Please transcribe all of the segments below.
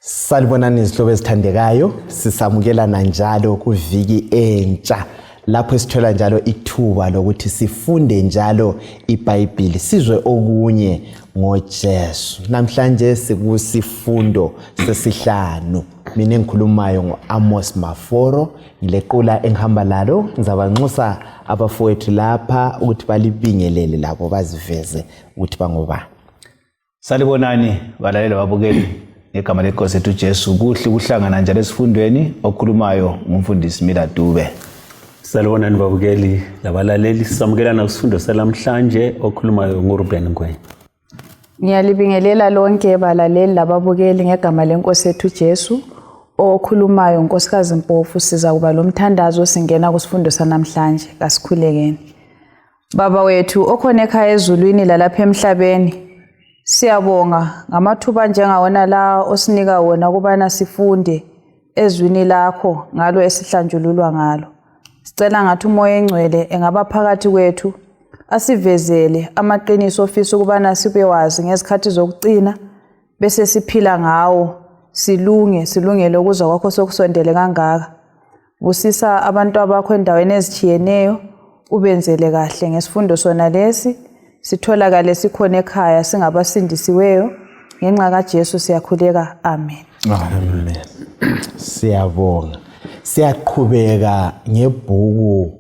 Salibonani izihlobo ezithandekayo, sisamukelana njalo kuviki entsha lapho esithola njalo ithuba lokuthi sifunde njalo iBhayibhili, sizwe okunye ngoJesu. Namhlanje sikusifundo sesihlanu. Mina engikhulumayo ngu-Amos Maforo, ngilequla engihamba lalo, ngizabanxusa abafowethu lapha ukuthi balibingelele labo baziveze ukuthi bangobani. Salibonani balaleli babukeli ngegama lenkosi ethu Jesu. Kuhle ukuhlangana njalo esifundweni. Okhulumayo ngumfundisi Mila Dube. Salibonani babukeli labalaleli, sisamukelana kusifundo salamhlanje. Okhulumayo nguRuben Ngwenya. Ngiyalibingelela lonke balaleli lababukeli ngegama lenkosi ethu Jesu. Okhulumayo uNkosikazi Mpofu. Siza kuba lomthandazo singena kusifundo sanamhlanje. Kasikhulekeni. Baba wethu okhona ekhaya ezulwini lalapha emhlabeni, siyabonga ngamathuba njengawona la osinika wona ukubana sifunde ezwini lakho ngalo esihlanjululwa ngalo. Sicela ngathi uMoya Engcwele engaba phakathi kwethu asivezele amaqiniso ofisa ukubana sibewazi ngezikhathi zokucina bese siphila ngawo silunge silungele ukuzwa kwakho sokusondele kangaka. Busisa abantu abakho endaweni ezitshiyeneyo ubenzele kahle ngesifundo sona lesi sitholakale sikhona ekhaya singabasindisiweyo ngenxa kaJesu siyakhuleka amen. Amen. Siyabonga. Siyaqhubeka ngebhuku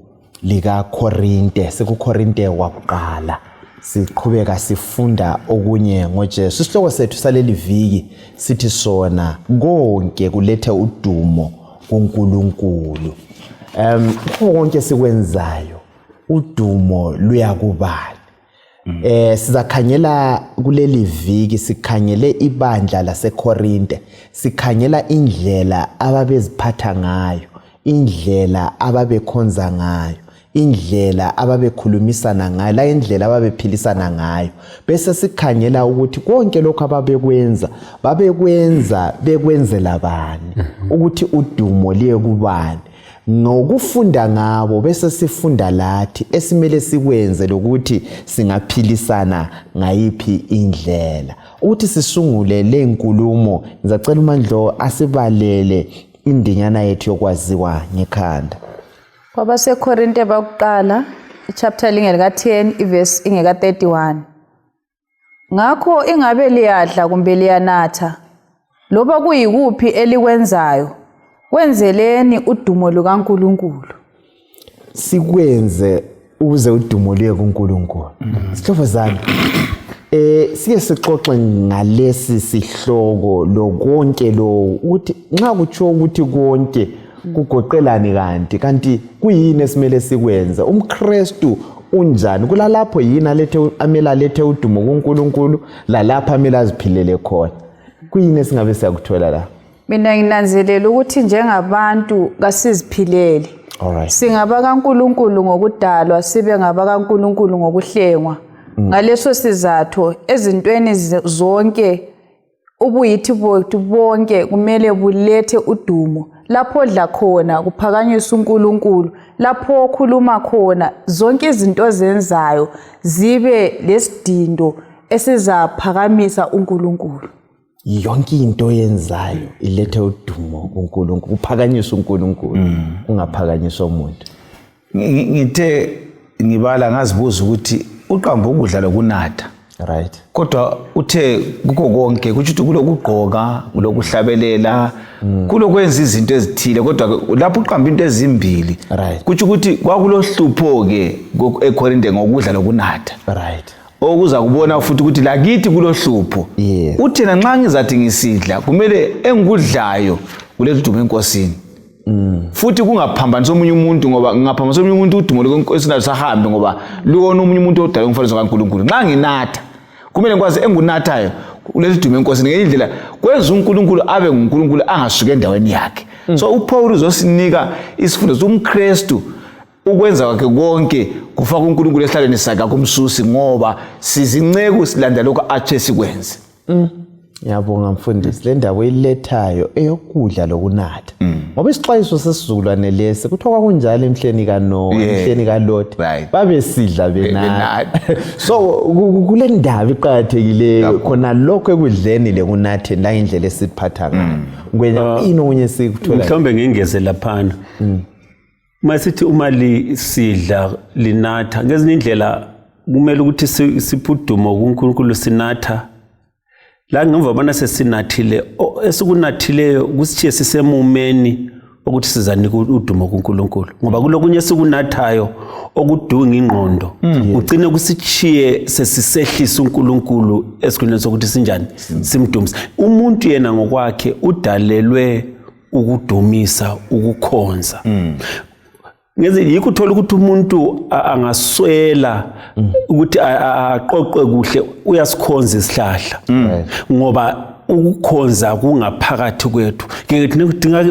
likaKorinte, sikuKorinte wakuqala. Siqhubeka sifunda okunye ngoJesu. Isihloko sethu saleli viki sithi sona konke kulethe udumo kuNkulunkulu. Konke sikwenzayo udumo luyakubani. Sizakhangela kuleli viki, sikhangele ibandla laseKorinte, sikhangela indlela ababeziphatha ngayo, indlela ababekhonza ngayo, indlela ababekhulumisana ngayo, la indlela ababephilisana ngayo. Bese sikhangela ukuthi konke lokho ababekwenza, babekwenza bekwenzela bani, ukuthi udumo liye kubani. Ngokufunda ngabo bese sifunda lathi esimele sikwenze lokuthi singaphilisana ngayiphi indlela. Ukuthi sisungule le nkulumo, ngizacela uMandlo asibalele indinyana yethu yokwaziwa ngekhanda. KwabaseKorinte bakuqala, ichapter lingeka-10, ivesi ingeka-31. Ngakho ingabe liyadla kumbe liyanatha, loba kuyikuphi elikwenzayo, kwenzeleni udumo lukaNkulunkulu. Sikwenze ukuze udumo luye kuNkulunkulu. Sihlobo zami, sike sixoxe ngalesi sihloko lokonke lo ukuthi nxa kutshiwo ukuthi konke kugoqelani kanti kanti kuyini esimele sikwenze? UmKristu unjani? Kulalapho yini alethe amele alethe udumo kuNkulunkulu, lalapho amele aziphilele khona? Kuyini esingabe siyakuthola la? Mina nginanzelela ukuthi njengabantu kasiziphileli. Alright. Singaba kaNkulunkulu ngokudalwa, sibe ngaba kaNkulunkulu ngokuhlengwa. Ngaleso sizathu ezintweni zonke ubuyithi bethu bonke kumele bulethe udumo. Lapho odla khona kuphakanyiswa uNkulunkulu, lapho okhuluma khona zonke izinto ozenzayo zibe lesidindo esizaphakamisa uNkulunkulu. Yonke into oyenzayo ilethe udumo kuNkulunkulu, kuphakanyiswa uNkulunkulu, kungaphakanyiswa umuntu. Ngithe ngibala ngazibuza ukuthi uqamba ukudla lokunatha. Right. Kodwa uthe kukho konke, kutsho ukuthi kulokugqoka, kulokuhlabelela, kulokwenza izinto ezithile, kodwa lapho uqamba into ezimbili. Right. Kutsho ukuthi kwakulohlupho-ke eKorinte ngokudla lokunatha. Right. Okuza kubona futhi ukuthi lakithi kulohlupho. Yes. Uthena nxa ngizathi ngisidla kumele engikudlayo kulethe udumo eNkosini. Futhi kungaphambanisi omunye umuntu, ngoba ngingaphambanisa omunye umuntu udumo lweNkosi alusahambi, ngoba luwona omunye umuntu odalwe ngomfanekiso kaNkulunkulu. Nxa nginatha kumele ngikwazi engunathayo kulethe udumo eNkosini. Ngenye indlela kwenza uNkulunkulu abe nguNkulunkulu angasuki endaweni yakhe. So uPaul uzosinika isifundo soMkristu ukwenza kwakhe konke kufaka uNkulunkulu esihlalweni sakhe akumsusi, ngoba sizinceku silandela lokho athe sikwenze. Ngiyabonga mfundisi, le ndaba oyilethayo eyokudla lokunatha. Ngoba isixwayiso sesizukulwane lesi kuthiwa kwakunjalo emhleni kaNowa, emhleni kaLoti. Babesidla benatha. So kule ndaba iqakathekileyo khona lokho ekudleni lekunatheni la indlela esiphatha ngayo. Ngwenya ini okunye sikuthola. Mhlawumbe ngengeze laphana. Uma sithi uma lisidla linatha ngezinye indlela kumele ukuthi siphe udumo kuNkulunkulu sinatha la ngemva bona sesinathile esikunathileyo kusitshiye sisemumeni ukuthi sizanika udumo kuNkulunkulu, ngoba kulokunye esikunathayo okudunga ingqondo ugcine kusitshiye sesisehlisa uNkulunkulu esikhundleni sokuthi sinjani simdumise. Umuntu yena ngokwakhe udalelwe ukudumisa, ukukhonza. Yikho uthola ukuthi umuntu angaswela ukuthi aqoqwe kuhle, uyasikhonza isihlahla, ngoba ukukhonza kungaphakathi kwethu.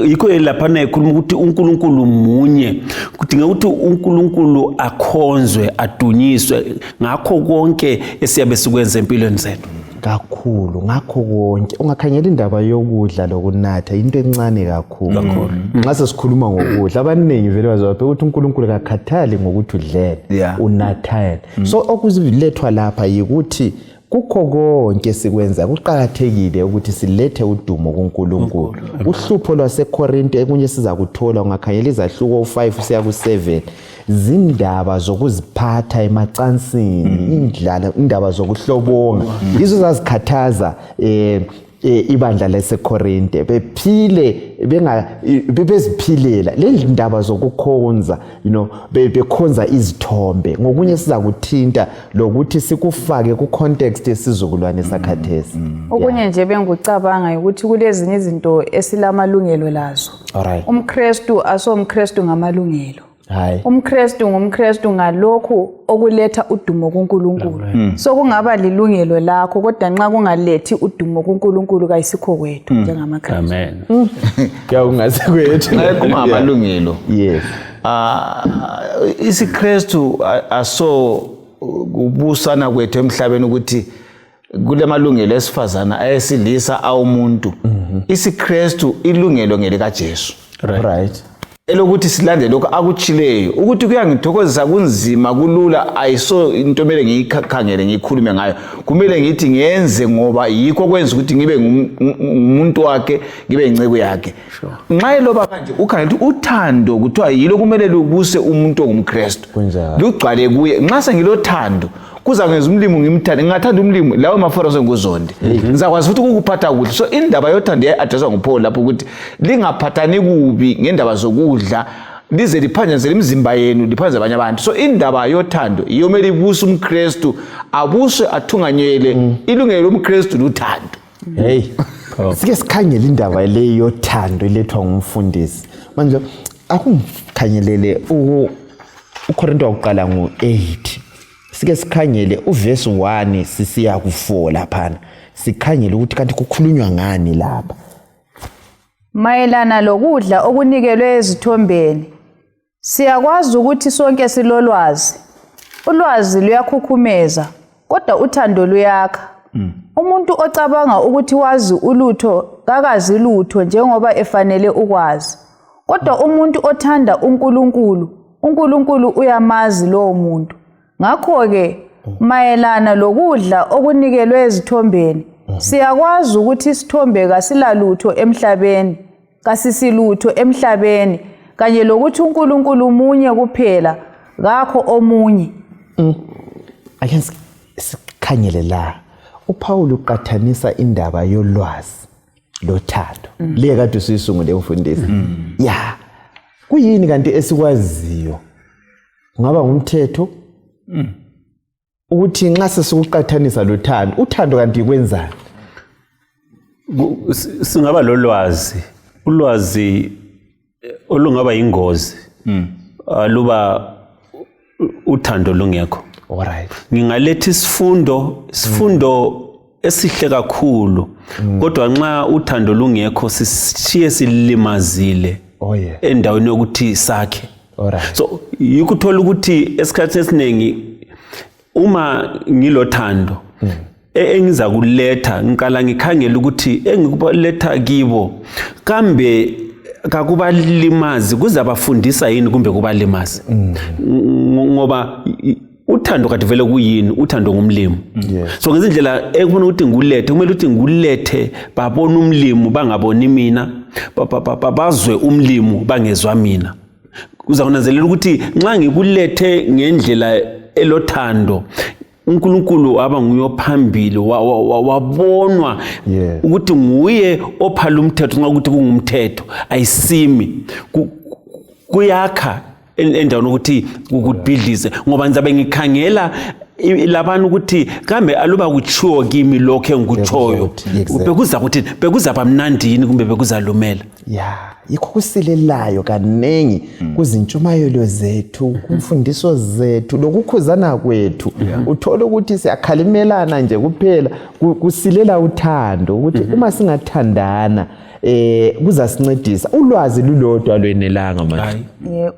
Yikho laphana ekhuluma ukuthi uNkulunkulu munye, kudinga ukuthi uNkulunkulu akhonzwe, adunyiswe ngakho konke esiyabe sikwenza empilweni zethu. Kakhulu ngakho konke. Ungakhangela indaba yokudla lokunatha into encane kakhulu. Nxa sesikhuluma ngokudla abaningi vele bazobabheka ukuthi uNkulunkulu kakhathali ngokuthi udlele, unathele. So okuzilethwa lapha yikuthi kukho konke sikwenza kuqakathekile ukuthi silethe udumo kuNkulunkulu. Uhlupho lwaseKorinte ekunye sizakuthola ungakhangela izahluko u5 siya ku7, zindaba zokuziphatha emacansini, indlala, indaba zokuhlobonga, yizo zazikhathaza ibandla laseKorinte. Bephile bebeziphilela le ndaba zokukhonza, bekhonza izithombe. Ngokunye sizakuthinta lokuthi sikufake ku context yesizukulwane sakhathesi. Okunye nje bengikucabanga ukuthi kulezinye izinto esilamalungelo lazo. UmKristu asomKristu ngamalungelo. UmKristu ngumKristu ngalokhu okuletha udumo kuNkulunkulu. So kungaba lilungelo lakho, kodwa nxa kungalethi udumo kuNkulunkulu kayisikho kwethu njengamaKristu. Amen. Kuyakungasekwethu. Kungamalungelo. Yes. IsiKristu aso kubusana kwethu emhlabeni ukuthi kulemalungelo esifazana ayesilisa awumuntu. IsiKristu ilungelo ngelikaJesu. Elokuthi silande lokho akutshileyo, ukuthi kuyangithokozisa, kunzima, kulula, ayiso into kumele ngiyikhangele ngikhulume ngayo. Kumele ngithi ngenze ngoba yikho kwenza ukuthi ngibe ngumuntu wakhe, ngibe inceku yakhe. Nxa eloba kanje ukhangela ukuthi uthando kuthiwa yilo kumele lubuse umuntu ongumKristu, lugcwale kuye. Nxa sengilothando kuzangenza umlimi ngimthande, ngingathanda umlimi lawo mafora senguzonde, ngizakwazi futhi ukukuphatha kuhle. So indaba yothando yayi-addresswa nguPaul lapho ukuthi lingaphathani kubi ngendaba zokudla, lize liphanjanisele imizimba yenu, liphanjanise abanye abantu. So indaba yothando yiyo kumele ibuse umKristu, abuswe athunganyele. Ilungelo lomKristu luthando. Hey, sike sikhangele indaba le yothando ilethwa ngumfundisi. Manje akungikhangelele uKorinto wakuqala ngo-8. Sike sikhangele uverse 1 sisiya ku4 laphana. Sikhangele ukuthi kanti kukhulunywa ngani lapha. Mayelana lokudla okunikelwe ezithombeni, siyakwazi ukuthi sonke silolwazi. Ulwazi luyakhukhumeza, kodwa uthando luyakha. Umuntu ocabanga ukuthi wazi ulutho kakazi lutho njengoba efanele ukwazi. Kodwa umuntu othanda uNkulunkulu, uNkulunkulu uyamazi lowo muntu. Ngakho-ke mayelana lokudla okunikelwe ezithombeni, siyakwazi ukuthi isithombe kasilalutho emhlabeni, kasisilutho emhlabeni, kanye lokuthi uNkulunkulu munye kuphela, kakho omunye. Ake sikhangele la. uPaul uqathanisa indaba yolwazi lothando. Le kade usuyisungule mfundisi. Ya. Kuyini kanti esikwaziyo? Kungaba ngumthetho? Ukuthi nxa sesikuqathanisa lothando, uthando kanti kwenzani? Singaba lolwazi, ulwazi olungaba ingozi aluba uthando lungekho. Ngingaletha isifundo esihle kakhulu, kodwa nxa uthando lungekho sishiye silimazile endaweni yokuthi sakhe. So yikuthola ukuthi esikhathini esiningi uma ngilothando Engiza kuletha ngiqala ngikhangela ukuthi engikuletha kibo kambe kakubalimazi, kuzabafundisa yini kumbe kubalimazi, ngoba uthando kade vele kuyini? Uthando ngumlimi. So ngezindlela ekufuna ukuthi ngikulethe, kumele ukuthi ngikulethe babone umlimi, bangaboni mina, bazwe umlimi, bangezwa mina. Kuzakunanzelela ukuthi nxa ngikulethe ngendlela elothando, uNkulunkulu aba nguye ophambili, wabonwa ukuthi nguye ophala umthetho. Nxa ukuthi kungumthetho ayisimi, kuyakha endaweni ukuthi kubhidlize, ngoba ngizabe ngikhangela labana ukuthi kambe aluba kutshiwo kimi lokho engikutshoyo, bekuza kuthi bekuzaba mnandi yini kumbe bekuzalumela? Ya, yikho kusilelayo kaningi kuzintshumayelo zethu, kumfundiso zethu, lokukhuzana kwethu. Uthola ukuthi siyakhalimelana nje kuphela, kusilela uthando, ukuthi uma singathandana kuzasincedisa. Ulwazi lulodwa lwenelanga manje.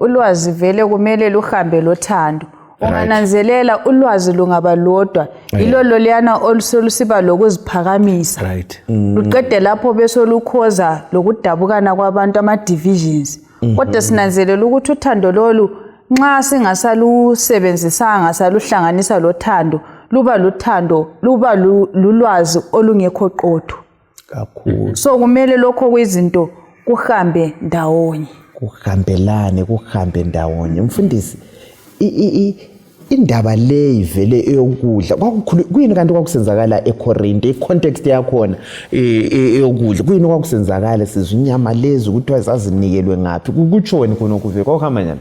Ulwazi vele kumele luhambe lothando. Ungananzelela ulwazi lungaba lodwa, yilolo liyana olusolusiba lokuziphakamisa, luqede lapho bese lukhoza lokudabukana kwabantu, ama-divisions. Kodwa sinanzelela ukuthi uthando lolu nxa singasalusebenzisanga saluhlanganisa lothando, luba luthando, luba lulwazi olungekho qotho kakhulu. So kumele lokho kwizinto kuhambe ndawonye, kuhambelane, kuhambe ndawonye. Mfundisi, indaba leyi vele eyokudla kuyini kanti kwakusenzakala eKorinte? I-context yakhona eyokudla kuyini kwakusenzakala? Sizwa inyama lezi kuthiwa zazinikelwe ngaphi, kutshoni khonokhu vele, kwakuhamba njani?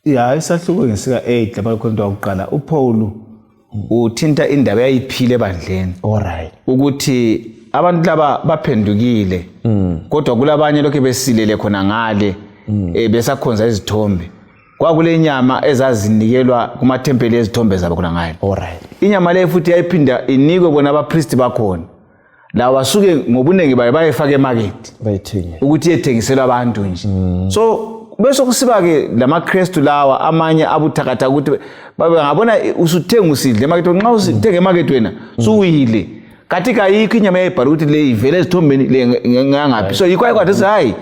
Ya, isahluko ngesika-8 lapha khonto wakuqala, uPaul uthinta indaba eyayiphile ebandleni, ukuthi abantu laba baphendukile, kodwa kulabanye lokhu besilele khona ngale, besakhonza izithombe. Kwakule nyama ezazinikelwa kumathempeli ezithombe zabo khona ngale. Inyama leyo futhi yayiphinda inikwe bona abapristi bakhona lawa, basuke ngobuningi bayo bayefaka emakethe bayithenge ukuthi iyethengiselwa abantu nje. So bese kusiba-ke lamaKrestu lawa amanye abuthakatha ukuthi babe ngabona usuthenga usidle emakethe. Nxa usithenga emakethe wena suwile, kathi kayikho inyama eyayibhala ukuthi le ivele ezithombeni, le ngangaphi. So yikho ayekwathi hayi,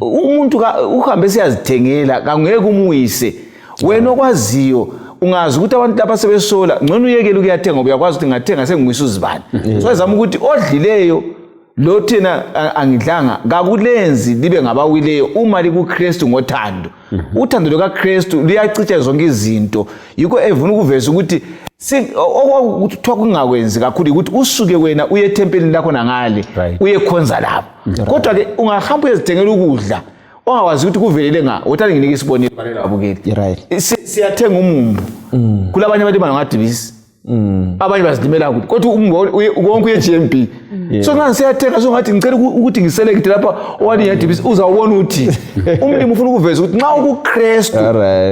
umuntu uhambe siyazithengela, kangeke umwise wena okwaziyo. Ungazi ukuthi abantu lapha sebesola, ngcono uyekele ukuyathenga, ngoba uyakwazi ukuthi ngathenga sengimwisa uzibani. So ezama ukuthi odlileyo lo thina angidlanga kakulenzi libe ngabawileyo uma likuKristu ngothando. Uthando lukaKristu luyacitsha zonke izinto. Yikho evuna ukuveza ukuthi okwakuthiwa kungakwenzi kakhulu ukuthi usuke wena uye ethempelini lakho nangale uyekhonza lapho, kodwa-ke ungahamba uyezithengela ukudla ongakwazi ukuthi kuvelele nga. Wothani nginike isibonelo, abukeli. Siyathenga umumbu, kulabanye abantu bangadibisi, abanye bazilimela kude, kodwa umumbu wonke uye-GMB. So nxa siyathenga, so ngathi ngicela ukuthi ngiselekte lapha owani yadibisi, uzawubona ukuthi umlimi ufuna ukuveza ukuthi nxa ukuKrestu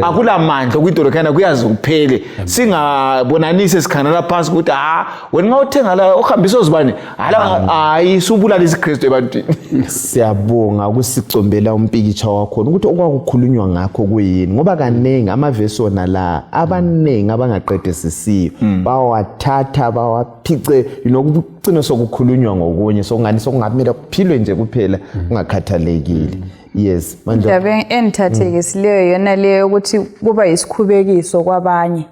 akulamandla okuyidolokhana kuyaze kuphele. Singabonanisi sikhangela phansi ukuthi ha, wena nxa uthenga la ohambisa ozibani, hayi, subulala isiKrestu ebantwini. Siyabonga ukusicombela umpikitsha wakhona ukuthi okwakukhulunywa ngakho kuyini, ngoba kaningi amavesi wona la abaningi abangaqedisisiyo bawathatha bawaphice, kucine sokukhulunywa ngokunye, sokungani sokungamele kuphilwe nje kuphela kungakhathalekile. Yes, manje Indaba engithathekisileyo yona leyo yokuthi kuba yisikhubekiso kwabanye.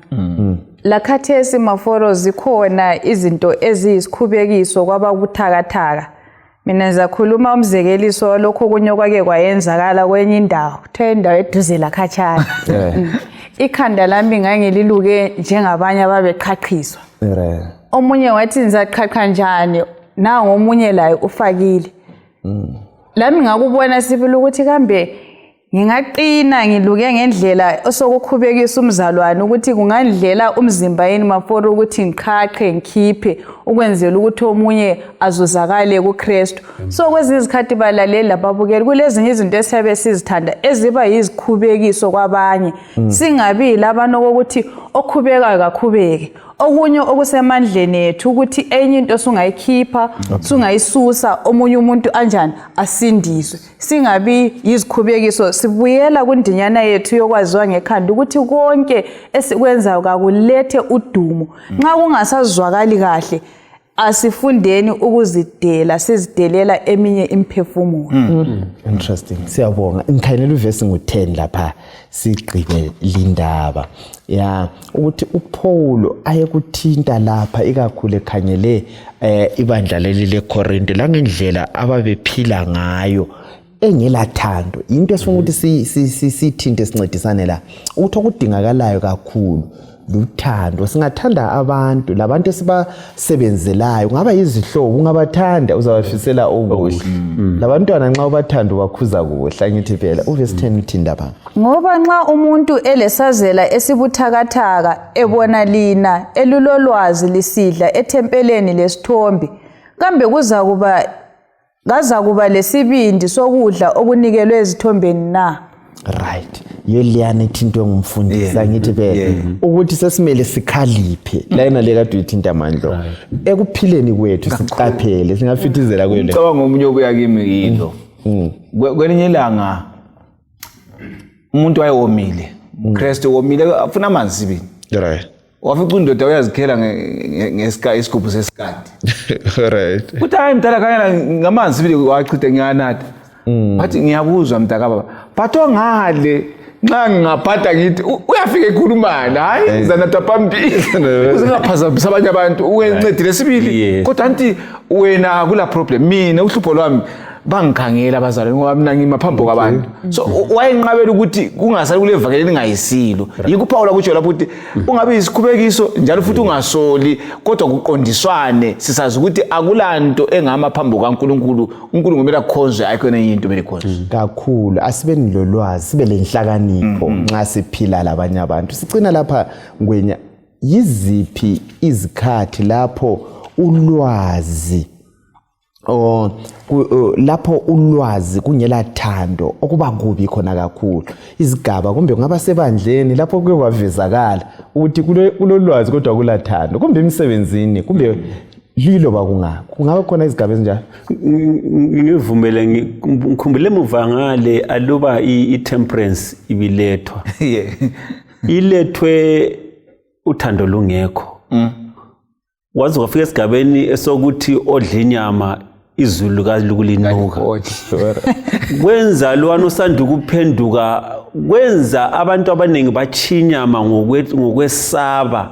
Lakhathesi maforo zikhona izinto eziyisikhubekiso kwababuthakathaka. Mina ngizakhuluma umzekeliso walokho okunye okwake kwayenzakala kwenye indawo, kuthiwa indawo eduze lakhatshana. Ikhanda lami ngangililuke njengabanye ababeqhaqhiswa. Omunye wathi, "Ngizaqhaqha njani nangu omunye laye ufakile?" Lami ngakubona sibili ukuthi kambe ngingaqina ngiluke ngendlela osokukhubekisa umzalwane, ukuthi kungandlela umzimba yini maforo ukuthi ngiqhaqhe ngikhiphe ukwenzela ukuthi omunye azuzakale kuKristu. So kwezinye izikhathi, balaleli lababukeli, kulezinye izinto esiyabe sizithanda eziba yizikhubekiso kwabanye. Singabi labana okokuthi okhubekayo kakhubeke. Okunye okusemandleni ethu ukuthi enye into sungayikhipha, sungayisusa, omunye umuntu anjani asindiswe. Singabi yizikhubekiso. Sibuyela kundinyana yethu yokwaziwa ngekhanda ukuthi konke esikwenzayo kakulethe udumo. Nxa kungasazwakali kahle. Asifundeni ukuzidela, sizidelela eminye imphefumulo. Interesting. Siyabonga. Ngikhangela uvesi ngu-10 lapha sigqibe lindaba. Ya, ukuthi uPaul ayekuthinta lapha ikakhulu ekhangele ibandla leli leKorinte langendlela ababephila ngayo engelathando. Into esifuna ukuthi sithinte sincedisane la. Ukuthi okudingakalayo kakhulu luthando. Singathanda abantu, labantu esibasebenzelayo, kungaba yizihlobo, ungabathanda uzabafisela okuhle. Labantwana nxa ubathanda ubakhuza kuhle, angithi phela. Uvesi 10 uthinta pha. Ngoba nxa umuntu elesazela esibuthakathaka ebona lina elilolwazi lisidla ethempeleni lesithombe, kambe kazakuba lesibindi sokudla okunikelwe ezithombeni na? Right. Yeliyana ethintwe ngumfundisi, angithi phela ukuthi sesimele sikhaliphe layena le kade uyithinta amandla ekuphileni kwethu, siqaphele singafithizela kuyo le. Ngicabanga omunye obuya kimi yilo. Kwelinye ilanga umuntu wayewomile, uKristu womile, afuna amanzi sibili. Wafica undoda uyazikhela isigubhu sesikadi. Uthi hayi mdala, khangela ngamanzi sibili, wachitha ngiyanatha. Wathi ngiyakuzwa mntakababa, but ongale nxa ngingaphatha ngithi uyafika ekhulumana, hayi zanatha phambili uzingaphazamisa abanye abantu, uncedile sibili. Kodwa anti wena akula problem, mina uhlupho lwami bangikhangela abazalwane ngoba mina ngima phambi kwabantu. So wayenqabela ukuthi kungasali kule vakeli elingayisilo. Yikho uPawula kutsho lapho ukuthi ungabi yisikhubekiso njalo futhi ungasoli, kodwa kuqondiswane, sisazi ukuthi akulanto engama phambi kukaNkulunkulu. uNkulunkulu kumele akhonzwe, ayikho enye into kumele ikhonzwe. Kakhulu asibeni lolwazi, sibe lenhlakanipho nxa siphila labanye abantu. Sicina lapha Ngwenya, yiziphi izikhathi lapho ulwazi lapho ulwazi kungela thando okuba kubi khona kakhulu? Izigaba kumbe kungaba sebandleni lapho kuke kwavezakala ukuthi kulolwazi kodwa kulathando, kumbe emsebenzini, kumbe liloba kungaba khona izigaba ezinjalo? Ngivumele ngikhumbule emuva ngale, aluba i-temperance ibilethwa, ilethwe uthando lungekho, waze wafika esigabeni esokuthi odla inyama izulu kalukulinuka. Kwenza lwana usanda ukuphenduka, kwenza abantu abaningi bachinyama ngokwesaba,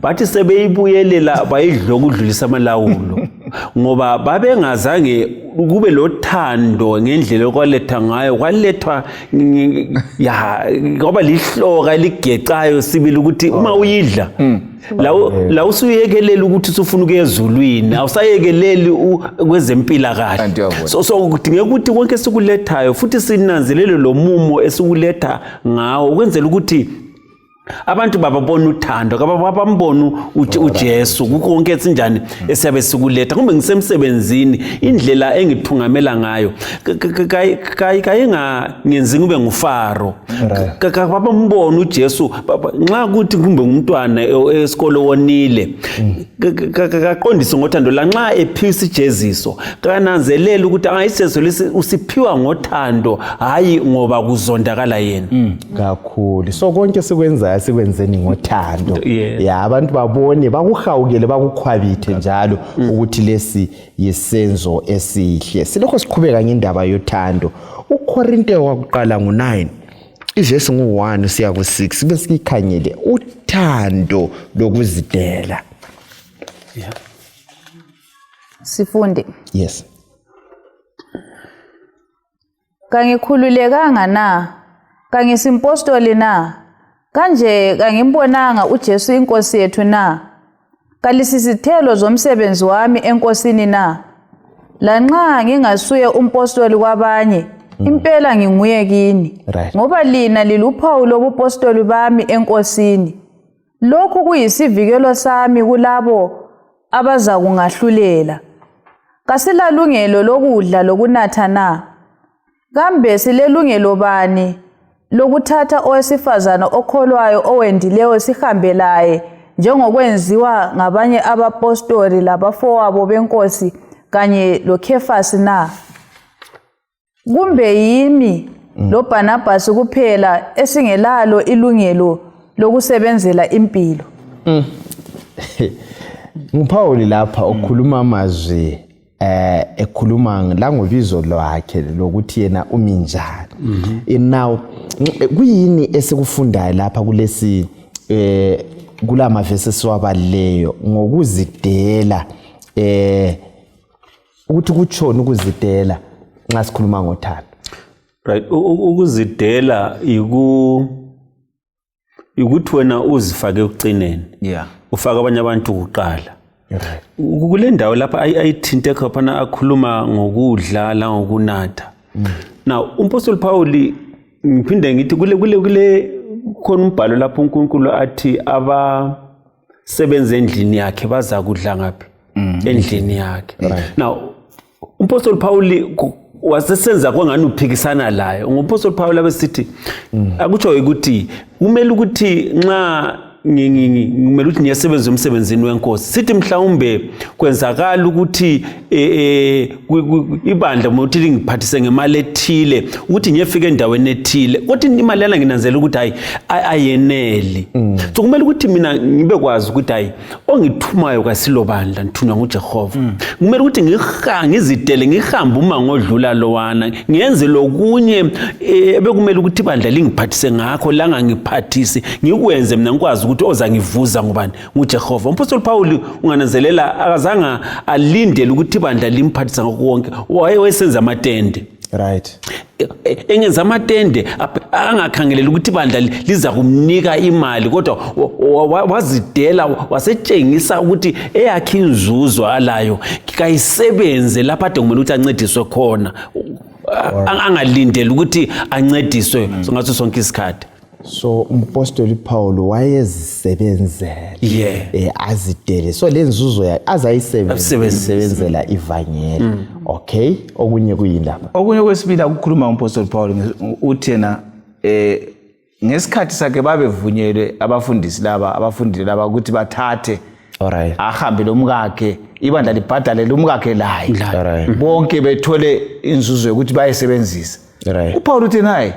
bathi sebeyibuyelela bayidla okudlulisa amalawulo, ngoba babengazange kube lothando ngendlela okwaletha ngayo. Kwalethwa ya kwaba lihloka eligecayo sibili, ukuthi uma uyidla la usuyekelela ukuthi usufuna ukuya ezulwini, awusayekeleli kwezempilakahle. Kanti uyabona. So kudingeka ukuthi konke esikulethayo futhi sinanzelele lo mumo esikuletha ngawo, ukwenzela ukuthi abantu bababona uthando, kababambona uJesu kukho konke esinjani esiyabe sikuletha. Kumbe ngisemsebenzini, indlela engithungamela ngayo kayingangenzi ngibe ngufaro, kabambona uJesu. Nxa kuthi kumbe ngumntwana esikolo wonile, kaqondise ngothando. Lanxa ephiwa isijeziso, kananzelele ukuthi isijeziso lesi usiphiwa ngothando, hayi ngoba kuzondakala yena. Kakhulu. So konke sikwenzayo sikwenzeni ngothando. Ya, abantu babone, bakuhawukele, bakukhwabithe njalo ukuthi lesi yisenzo esihle. Silokho siqhubeka ngendaba yothando. UKorinte wakuqala ngu-9 ivesi ngu-1 siya ku-6, bese siyikhangele uthando lokuzidela. Sifunde. Yes. Kangikhululekanga na? Kangisimpostoli na? Kanje kangimbonanga uJesu inkosi yethu na? Kalisisithelo zomsebenzi wami enkosini na? Lanxa ngingasuye umpostoli kwabanye, impela nginguye kini. Ngoba lina liluphawu lobupostoli bami enkosini. Lokhu kuyisivikelo sami kulabo abazakungahlulela. Kasilalungelo lokudla lokunatha na? Kambe silelungelo bani lokuthatha owesifazana okholwayo owendileyo sihambe laye, njengokwenziwa ngabanye abapostoli labafowabo benkosi kanye loKhefasi na? Kumbe yimi loBhanabhasi kuphela esingelalo ilungelo lokusebenzela impilo? NguPaul lapha okhuluma amazwi ekhuluma langobizo lwakhe lokuthi yena umi njani. Now kuyini esikufundayo lapha kulesi kulama verses siwabalileyo ngokuzidela, ukuthi kutshoni ukuzidela nxa sikhuluma ngothando? Right, ukuzidela ikuthi wena uzifake ekucineni, ufake abanye abantu kuqala. Kule ndawo lapha ayithinte khaphana akhuluma ngokudla langokunatha. Now umpostoli Paul, ngiphinde ngithi kule khona umbhalo lapho uNkulunkulu athi abasebenza endlini yakhe baza kudla ngaphi? Endlini yakhe. Now umpostoli Paul wasesenza kwangani uphikisana laye. Ngumpostoli Paul abesithi akutsho ukuthi kumele ukuthi nxa kumele ukuthi ngiyesebenza umsebenzini wenkosi, sithi mhlawumbe kwenzakala ukuthi ibandla ukuthi lingiphathise ngemali ethile ukuthi ngiyefika endaweni ethile, kodwa imali yana nginanzela ukuthi hayi, ayeneli. So kumele ukuthi mina ngibe kwazi ukuthi hayi, ongithumayo kasilo bandla, ngithunywa nguJehova. Kumele ukuthi ngizidele, ngihambe uma ngodlula lowana, ngenze lokunye ebekumele ukuthi ibandla lingiphathise ngakho langangiphathisi, ngikwenze mina ngikwazi ukuthi ozangivuza ngubani? NguJehova. Umpostoli Paul, ungananzelela, akazange alindele ukuthi ibandla limphathise ngakho konke. Wayesenza amatende, engenza amatende, angakhangeleli ukuthi ibandla liza kumnika imali, kodwa wazidela, wasetshengisa ukuthi eyakhe inzuzo alayo kayisebenze lapho ade kumele ukuthi ancediswe khona, angalindeli ukuthi ancediswe ngaso sonke isikhathi. So umpostoli Paul wayezisebenzela, azidele, so le nzuzo yakhe azayisebenzela ivangeli. Okay, okunye kuyini lapha? Okunye kwesibili akukhuluma umpostoli Paul, uthi yena ngesikhathi sakhe babevunyelwe abafundisi laba, abafundile laba, ukuthi bathathe, ahambe lomkakhe, ibandla libhadale lumkakhe laye, bonke bethole inzuzo yokuthi bayisebenzisa. UPaul uthi naye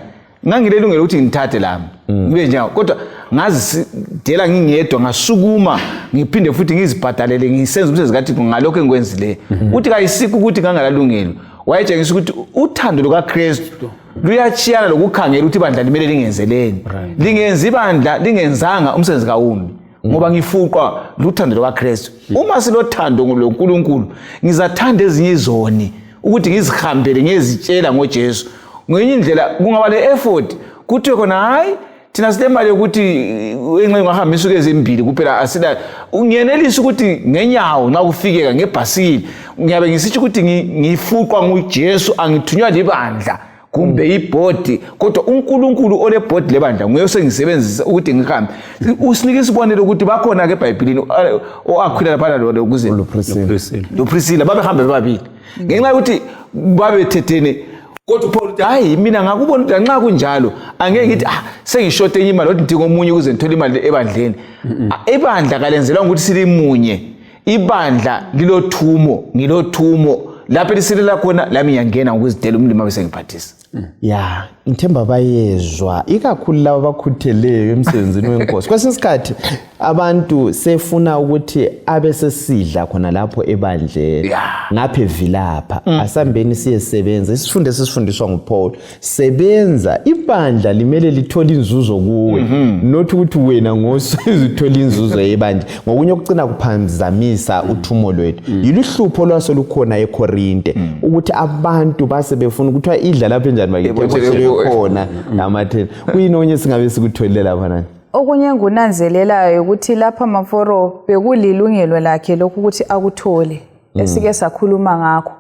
ngangilelungelo ukuthi ngithathe lami ngibe njengawo, kodwa ngazidela ngingedwa, ngasukuma, ngiphinde futhi ngizibhadalele, ngisenza umsebenzi kaThixo ngalokho engikwenzileyo. Uthi kayisikho ukuthi ngangalalungelo. Wayetshengisa ukuthi uthando lukaKristu luyatshiyana lokukhangela ukuthi ibandla limele lingenzeleni, lingenzi ibandla lingenzanga umsebenzi kawumi, ngoba ngifuqwa luthando lukaKristu. Uma silothando loNkulunkulu, ngizathanda ezinye izoni ukuthi ngizihambele ngiyezitshela ngoJesu. Ngenye indlela kungaba le effort, kuthiwe khona hayi, thina silemali yokuthi enxenye ungahamba insuku ezimbili kuphela, asila ngiyenelisa ukuthi ngenyawo nxa kufikeka ngebhasikili. Ngiyabe ngisitsho ukuthi ngifuqwa nguJesu, angithunywa libandla kumbe ibhodi, kodwa uNkulunkulu olebhodi lebandla nguye osengisebenzisa ukuthi ngihambe. Usinike isibonelo ukuthi bakhona-ke eBhayibhilini o-Akhwila laphana lokuze loPrisila babehambe bebabili ngenxa yokuthi babethethene, kodwa uPaul uthi hayi, mina ngakubona ukuthi nxa kunjalo angeke ngithi ah, sengishote enye imali ukuthi ngidinga omunye ukuze ngithole imali ebandleni. Ibandla kalenzelwanga ukuthi silimunye, ibandla lilothumo, ngilothumo lapho elisilela khona, lami ngiyangena ngokuzidela umlimi abe sengiphathisa. Ya, ngithemba bayezwa, ikakhulu laba abakhutheleyo emsebenzini wenkosi. Kwesinye isikhathi abantu sefuna ukuthi abe sesidla khona lapho ebandleni, ngapha evilapha. Asambeni siyesebenza. Isifundo esisifundiswa nguPaul, sebenza, ibandla limele lithole inzuzo kuwe, not ukuthi wena ngosuzithola inzuzo yebandla. Ngokunye okucina kuphazamisa uthumo lwethu yiluhlupho lwasolukhona eKorinte, ukuthi abantu base befuna ukuthiwa idla lapho enjani bakithi, ebotshelwe khona ngamatheni. Kuyini okunye singabe sikutholile lapha nani? Okunye engunanzelelayo ukuthi lapha maforo bekulilungelo lakhe lokhu ukuthi akuthole, esike sakhuluma ngakho.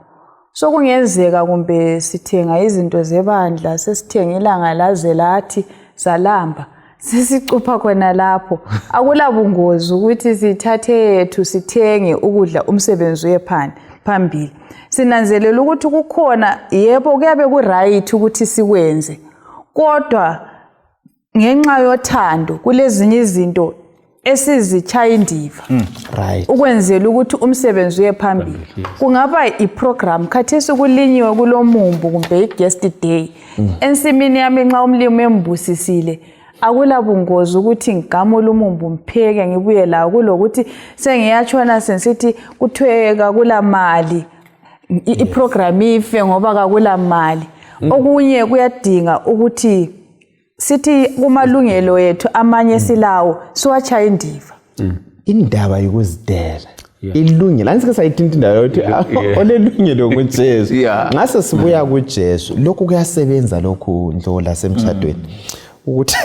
So kungenzeka kumbe sithenga izinto zebandla, sesithenga ilanga laze lathi salamba, sesicupha khona lapho, akulabungozi ukuthi sithathe yethu sithenge ukudla, umsebenzi uye phambili. Sinanzelela ukuthi kukhona, yebo, kuyabe ku-right ukuthi sikwenze, kodwa ngenxa yothando kulezinye izinto esizitshaya indiva ukwenzela ukuthi umsebenzi uye phambili. Kungaba i-program, khathesi kulinyiwe kulomumbu kumbe i-guest day ensimini yami, nxa umlimi embusisile. Akula bungozi ukuthi ngigamule umumbu ngipheke ngibuye lawo, kulokuthi sengiyatshona sensithi kuthiwe kakula mali, iprogram ife ngoba kakula mali. Okunye kuyadinga ukuthi sithi kumalungelo ethu amanye silawo siwatshaye indiva. Indaba yokuzidela ilungelo, angisike sayithinta indaba yokuthi olelungelo nguJesu. Ngase sibuya kuJesu, lokhu kuyasebenza lokhu Ndlola semshadweni, ukuthi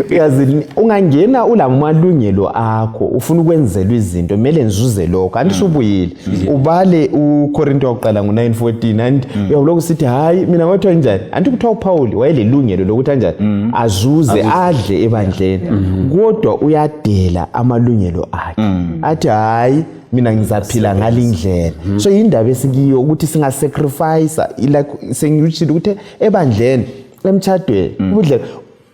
uyazi ungangena ulamalungelo akho, ufuna ukwenzelwa izinto, kumele ngizuze lokho, anti usubuyile ubale uKorinto wakuqala ngo-9:14, anti uyawulokhu sithi hayi mina kwathiwa njani, anti kuthiwa uPaul wayelelungelo lokuthi anjani azuze adle ebandleni, kodwa uyadela amalungelo akhe, athi hayi mina ngizaphila ngalindlela. So yindaba esikiyo ukuthi singasacrifice, like sengiyutshile ukuthi ebandleni, emtshadweni, ubudlela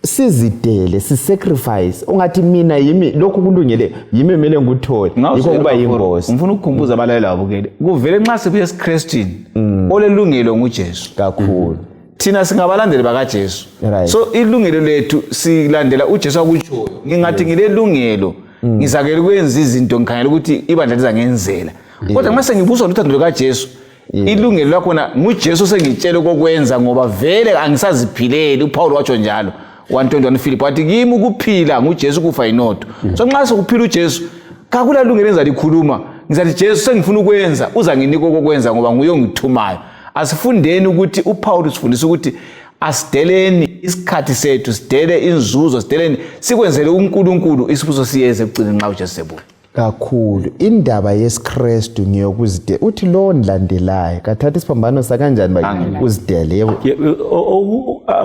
sizidele, sisacrifice, ungathi mina yimi lokhu kulungele yimi kumele ngikuthole, yikho kuba yingozi. Ngifuna ukukhumbuza abalaleli ababukeli, kuvele nxa sibuya esiKristwini, olelungelo nguJesu kakhulu. Thina singabalandeli bakaJesu. So ilungelo lethu silandela uJesu akutshoyo. Ngingathi ngilelungelo, ngizakele ukwenza izinto ngikhangela ukuthi ibandla lizangenzela, kodwa nxa sengibuswa luthando lukaJesu, ilungelo lakhona nguJesu sengitshele kokwenza, ngoba vele angisaziphileli. UPaul watsho njalo 1:21 Philip, wathi kimi ukuphila nguJesu, kufa yinotho. So nxa sekuphila uJesu, kakula lungelo engizalikhuluma. Ngizathi Jesu sengifuna ukwenza, uzanginika okokwenza ngoba nguye ongithumayo. Asifundeni ukuthi uPaul usifundisa ukuthi asideleni isikhathi sethu, sidele inzuzo, sideleni sikwenzele uNkulunkulu, isibuso siyeze ekugcineni nxa uJesu sebuya. Kakhulu indaba yesiKristu ngiyokuzidela, uthi lo ndilandelayo kathatha isiphambano sakanjani ba uzidele, yebo.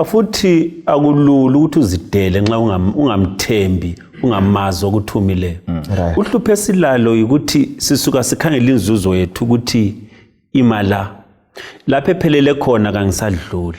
Futhi akulula ukuthi uzidele nxa ungamthembi, ungamazi okuthumileyo. Uhlupho esilalo yikuthi sisuka sikhangele inzuzo yethu ukuthi imala lapho ephelele khona kangisadluli,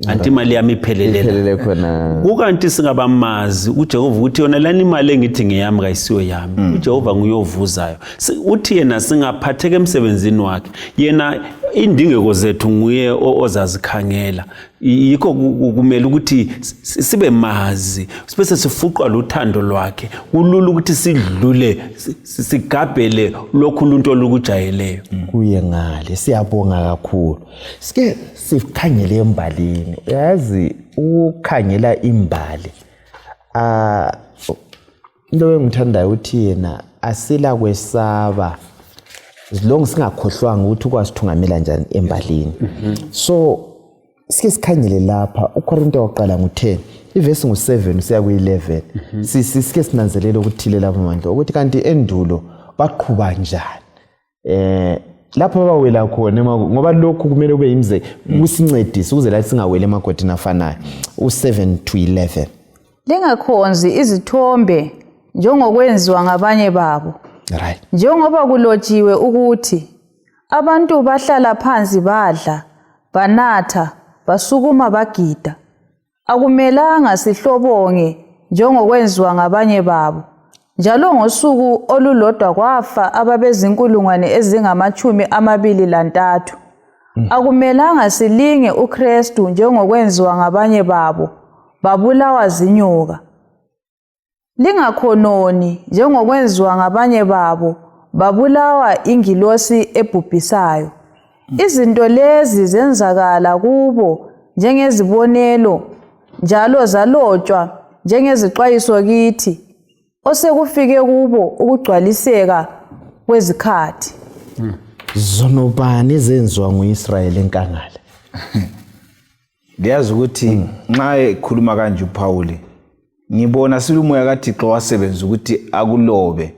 anti imali yami iphelele iphelele khona. Kukanti singabamazi uJehova ukuthi yona lani imali engithi ngeyami kayisiyo yami, uJehova nguyovuzayo. Uthi yena singaphatheka emsebenzini wakhe, yena indingeko zethu nguye ozazikhangela. Yikho kumele ukuthi sibe mazi, bese sifuqwa luthando lwakhe. Kulula ukuthi sidlule sigabhele lokhu uluntu olukujayeleyo. Kuye ngale. Siyabonga kakhulu. Sike sikhangele embalini, uyazi ukukhangela imbali, into engithandayo ukuthi yena asila kwesaba as long singakhohlwanga ukuthi ukwasithungamela njani embalini. So sike sikhangele lapha uKorinto wokuqala ngu-10, ivesi ngu-7 usiya kuyi-11. Sike sinanzelele okuthile lapho mandla ukuthi kanti endulo baqhuba njani lapho abawela khona, ngoba lokhu kumele kube yimze kusincedise ukuze lathi singaweli emagodini afanayo. U-7 to 11. Lingakhonzi izithombe njengokwenziwa ngabanye babo. Njengoba kulotshiwe ukuthi abantu bahlala phansi badla, banatha, basukuma bagida. Akumelanga sihlobonge njengokwenziwa ngabanye babo. Njalo ngosuku olulodwa kwafa ababezinkulungwane ezingama-23. Akumelanga silinge uKristu njengokwenziwa ngabanye babo, babulawa zinyoka. Lingakhononi njengokwenziwa ngabanye babo, babulawa ingilosi ebhubhisayo. Izinto lezi zenzakala kubo njengezibonelo, njalo zalotshwa njengezixwayiso kithi, osekufike kubo ukugcwaliseka kwezikhathi. Zono bani ezenziwa nguIsrayeli enkangala? Liyazi ukuthi nxa ekhuluma kanje uPaul, ngibona silumoya kaThixo wasebenza ukuthi akulobe,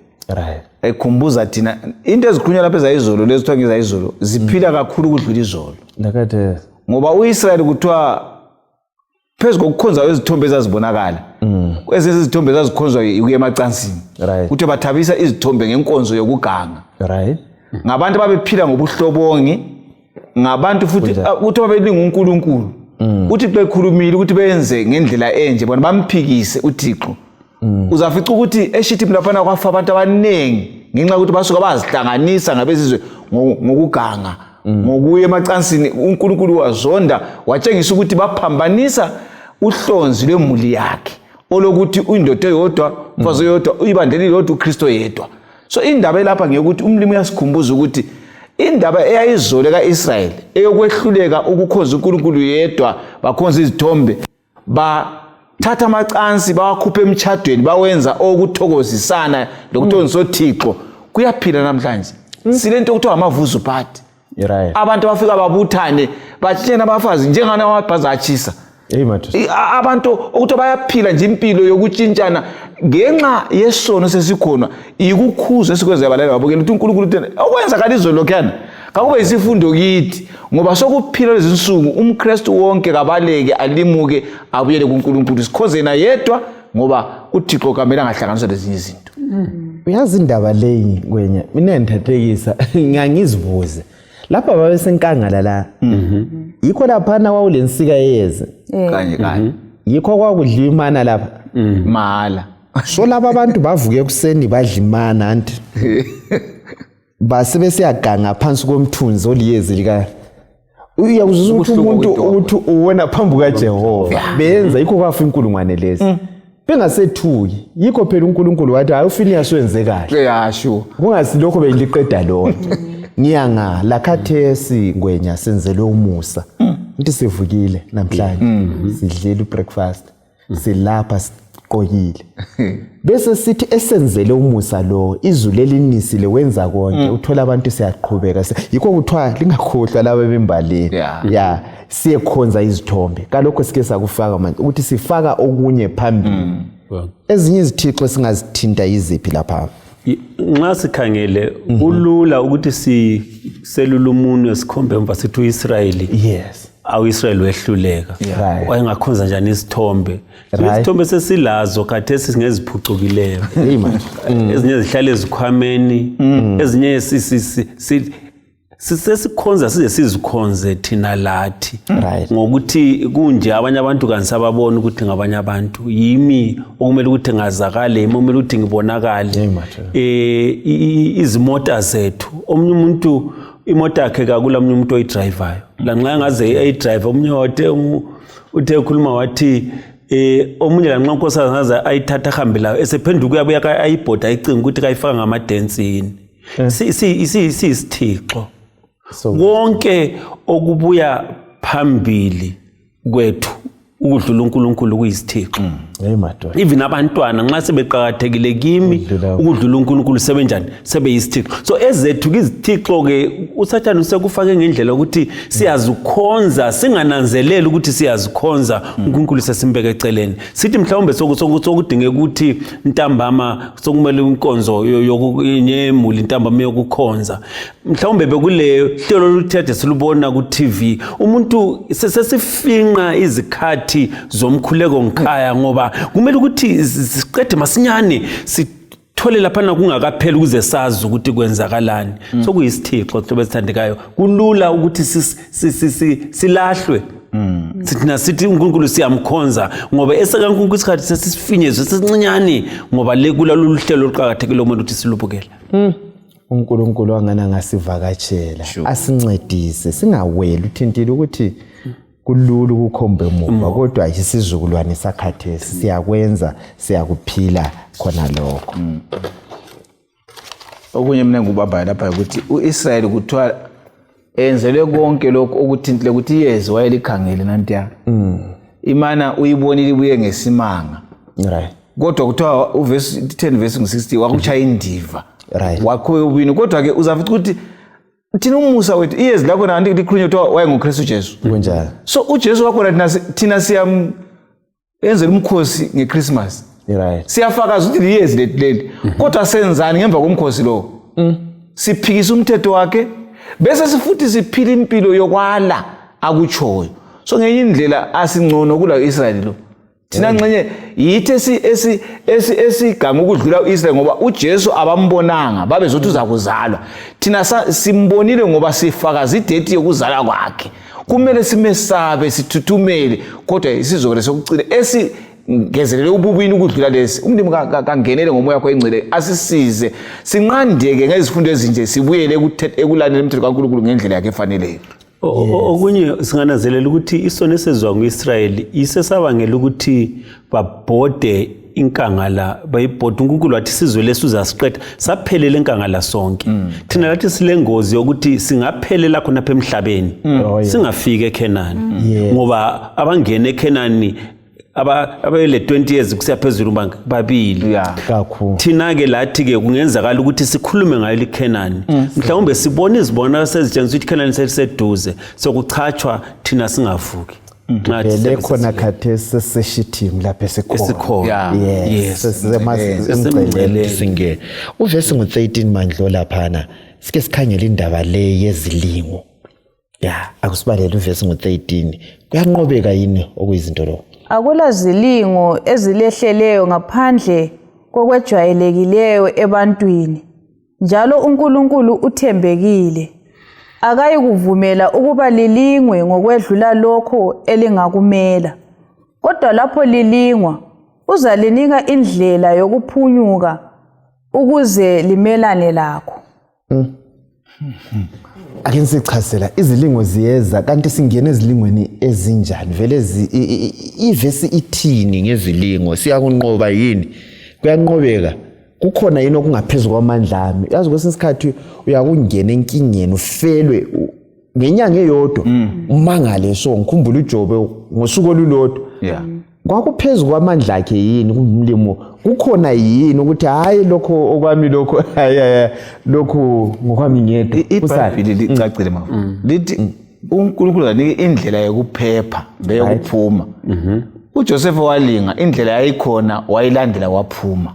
ekhumbuza thina into ezikhulunywa lapha ezayizolo. Lezi kuthiwa ngezayizolo ziphila kakhulu ukudlula izolo, ngoba uIsrayeli kuthiwa phezu kokukhonza izithombe ezazibonakala, ezinye izithombe ezazikhonzwa ukuya emacansini, kuthiwa bathabisa izithombe ngenkonzo yokuganga. Ngabantu ababephila ngobuhlobongi, ngabantu futhi kuthiwa babelinga uNkulunkulu. Uthi bekhulumile ukuthi benze ngendlela enje, bona bamphikise uThixo. Uzafica ukuthi eShithimu laphana kwafa abantu abaningi ngenxa yokuthi basuka bazihlanganisa ngabezizwe ngokuganga, ngokuya emacansini. UNkulunkulu wazonda, watshengisa ukuthi baphambanisa. Uhlonzi lwemuli yakhe olokuthi indoda eyodwa, umfazi oyodwa, ibandla elilodwa, uKristu oyedwa. So indaba elapha ngeyokuthi umlimi uyasikhumbuza ukuthi indaba eyayizolo ka-Israyeli eyokwehluleka ukukhonza uNkulunkulu yedwa, bakhonza izithombe, bathatha amacansi bawakhupha emtshadweni, bawenza okuthokozisana lokuthokozisa oThixo, kuyaphila namhlanje. Silento okuthiwa amavuzu party. Right. Abantu abafika babuthane batshena abafazi njengana amabhazi atshisa. Hey madoda. Abantu ukuthi bayaphila nje impilo yokutshintshana ngenxa yesono sesikhona, yikukhuza esikwenza abalali babukela ukuthi uNkulunkulu utheni okwenzakala izolo lokhuyana kakube yisifundo kithi, ngoba sokuphila lezi nsuku umKristu wonke kabaleke alimuke abuyele kuNkulunkulu, sikhonze yena yedwa, ngoba uThixo kamele angahlanganiswa lezinye izinto. Uyazi indaba leyi Ngwenya, mina ngithathekisa ngiyangizibuze lapha babesenkangala la, yikho laphana wawulensika yeyeze. Kanye kanye. Yikho kwakudliwa imana lapha. Mahala. So laba abantu bavuke ekuseni badla imana, anti base besiyaganga phansi komthunzi oliyezi lika, uyakuzwisa ukuthi Ubuhlungu umuntu kwidolobha. ukuthi uwona phambi kukaJehova benza, yikho kwafa inkulungwane lezi bengasethuki. Yikho phela uNkulunkulu wathi hayi, uFiniyasi wenze kahle. Ya, sure. Kungasilokho bengiliqeda lona. Ngiyangala khathesi Ngwenya, senzelwe umusa ukuthi sivukile namhlanje, sidlile ubreakfast, silapha siqokile, bese sithi esenzele umusa lo, izulu elinisile wenza konke, uthola abantu siyaqhubeka, yikho kuthiwa lingakhohlwa laba bembaleni. Ya, siyekhonza izithombe. Kalokho sike sakufaka manje ukuthi sifaka okunye phambili, ezinye izithixo singazithinta yiziphi lapha? Nxa sikhangele, kulula ukuthi siselule umunwe sikhombe emva sithi uIsrayeli, awu-Israyeli wehluleka. Wayengakhonza njani isithombe? Isithombe sesilazo khathesi ngeziphucukileyo. Hey manje. Ezinye zihlala ezikhwameni, ezinye sesikhonza size sizikhonze thina lathi. Ngokuthi kunje abanye abantu kanisababona ukuthi ngabanye abantu, yimi okumele ukuthi ngazakale, yimi okumele ukuthi ngibonakale. Hey, madoda. Izimota zethu, omunye umuntu imota yakhe kakula omunye umuntu oyidrayivayo, lanxa engaze ayidrayive. Omunye wathe uthe ekhuluma wathi omunye lanxa unkosikazi ngaze ayithatha ahambe layo, esephenduka uyabuya ayibhoda ayicinga ukuthi kayifaka ngamadensi yini. Siyisithixo. So konke okubuya phambili kwethu ukudlula uNkulunkulu kuyisithixo. Hey madoda. Even abantwana nxa sebeqakathekile kimi ukudlula uNkulunkulu, sebenjani? Sebeyisithixo. So ezethu izithixo ke uSathane usekufake ngendlela ukuthi siyazikhonza singananzeleli ukuthi siyazikhonza, uNkulunkulu sesimbeke eceleni. Sithi mhlawumbe sokudingeka ukuthi ntambama sokumele inkonzo yemuli, ntambama yokukhonza, mhlawumbe bekule hlelo oluthethe silubona ku-TV, umuntu sesifinqa izikhathi zomkhuleko ngikhaya, ngoba kumele ukuthi siqede masinyane sithole laphana kungakapheli ukuze sazi ukuthi kwenzakalani. Sokuyisithixo, hlobo esithandekayo. Kulula ukuthi silahlwe sithi sithi uNkulunkulu siyamkhonza, ngoba esekaNkulunkulu isikhathi sesisifinyezwe sesincinyane, ngoba le kulalolu hlelo oluqakathekile umuntu ukuthi silubukele. uNkulunkulu angana ngasivakatshela, asincedise singaweli. Uthintile ukuthi kulula ukukhomba emuva, kodwa isizukulwane sakhathesi siyakwenza, siyakuphila khona lokho. Okunye mina ngikubambayo lapha ukuthi uIsrayeli kuthiwa enzelwe konke lokhu okuthintile, ukuthi iyezi wayelikhangele nantiya, imana uyibonile ibuye ngesimanga, kodwa kuthiwa uvesi 10 verse 60 wakuchaya indiva, waqhubeka ubini. Kodwa ke uzafica ukuthi thina umusa wethu, iyezi lakhona anti likhulunywe kuthiwa wayenguKristu Jesu. Kunjalo. So uJesu wakhona thina siyamenzela umkhosi ngeChristmas, siyafakaza ukuthi liyezi lethu leli, kodwa senzani ngemva komkhosi lowo? Siphikisa umthetho wakhe, bese sifuthi siphila impilo yokwala akutshoyo. So ngenye indlela asingcono kula Israyeli lo. Thina ngxenye yithi esiganga ukudlula u-Israyeli, ngoba uJesu abambonanga, babezothi uzakuzalwa. Thina simbonile ngoba sifakaza idate yokuzalwa kwakhe. Kumele simesabe, sithuthumele, kodwa isizokele sokucina esingezelele ububini ukudlula lesi. Umlimi kangenele ngomoya wakho engcwele, asisize sinqandeke ngezifundo ezinje, sibuyele ekulandeleni umthetho kaNkulunkulu ngendlela yakhe efaneleyo. Okunye singananzelela ukuthi isono esenziwa ngu-Israyeli isesabangela ukuthi babhode inkangala, bayibhode. uNkulunkulu wathi isizwe lesi uzasiqeda, saphelela enkangala sonke. Thina lathi silengozi yokuthi singaphelela khonapha emhlabeni, Oh, yeah. singafiki eKhenani, Yes. ngoba abangena eKhenani abele 20 years kusiya phezulu babili. Kakhulu. Thina-ke lathi-ke kungenzakala ukuthi sikhulume ngayo liKhenani, mhlawumbe sibone izibonakalo sezitshengisa ukuthi iKhenani seliseduze, sokuchatshwa thina singavuki. Nxa Vele siyabe khona sesilele. khathesi seseshithini lapho esikhona. Esikhona. Yes. Yes. Sesemngceleni singene. Uvesi ngu-13 mandlo laphana. Sike sikhangele indaba le yezilingo. Ya, akusibalele uvesi ngu-13. Kuyanqobeka yini okuyizinto lokho? Akula zilingo ezilehleleyo ngaphandle kokwejwayelekileyo ebantwini. Njalo uNkulunkulu uthembekile. Akayikuvumela ukuba lilingwe ngokwedlula lokho elingakumela. Kodwa lapho lilingwa, uzalinika indlela yokuphunyuka ukuze limelane lakho. Ake nisichazela, izilingo ziyeza, kanti singena ezilingweni ezinjani? Vele ivesi ithini ngezilingo? Siyakunqoba yini? Kuyanqobeka? Kukhona yini okungaphezu kwamandla ami? Yazi, kwesinye isikhathi uyakungena enkingeni ufelwe ngenyanga eyodwa, umangale. So ngikhumbula uJobe ngosuku olulodwa. Kwakuphezu kwamandla akhe yini kumlimo? Kukhona yini ukuthi hayi, lokho okwami, lokho hayi, hayi, lokhu ngokwami ngedwa? Kusale. IBhayibhili licacile mafu, lithi uNkulunkulu anike indlela yokuphepha leyokuphuma. uJosefa walinga, indlela yayikhona, wayilandela, waphuma.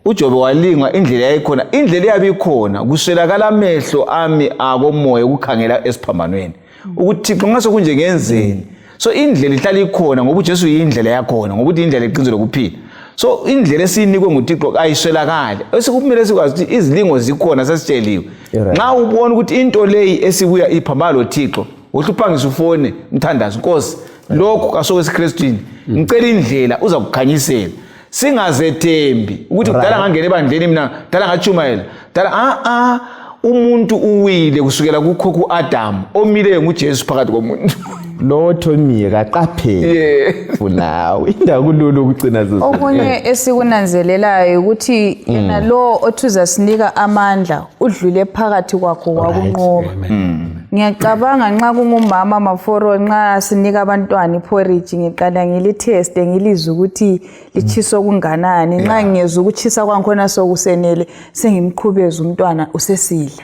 UJobe walingwa, indlela yayikhona, indlela iyabe ikhona. Kuswelakala amehlo ami akomoya ukukhangela esiphambanweni ukuthi Thixo, nxa sokunje ngenzeni? So indlela ihlala ikhona, ngoba uJesu yindlela yakhona, ngoba uthi indlela, iqiniso lokuphila. So indlela esiyinikwe nguThixo ayiswelakali. Esikumele sikwazi ukuthi izilingo zikhona, sesitsheliwe. Nxa ubona ukuthi into leyi esibuya iphambana loThixo, uhle uphangise ufone mthandazo, Nkosi, lokhu kasoke esiKristwini, ngicela indlela, uza kukhanyisela. Singazethembi ukuthi kudala ngangena ebandleni mina, kudala ngatshumayela, kudala a umuntu uwile kusukela kukhokho u-Adamu, omileyo nguJesu phakathi komuntu. Lo Tommy kaqaphele funawe indawo kulula ukugcina. Okunye esikunanzelelayo ukuthi yena lo othi uzasinika amandla udlule phakathi kwakho wakunqoba. Ngiyacabanga nxa kungumama Maforo, nxa sinika abantwana iporridge, ngiqala ngilitheste, ngilizwe ukuthi litshisa okunganani. Nxa ngiyezwa ukutshisa kwangikhona sokusenele, sengimqhubeza umntwana usesidla.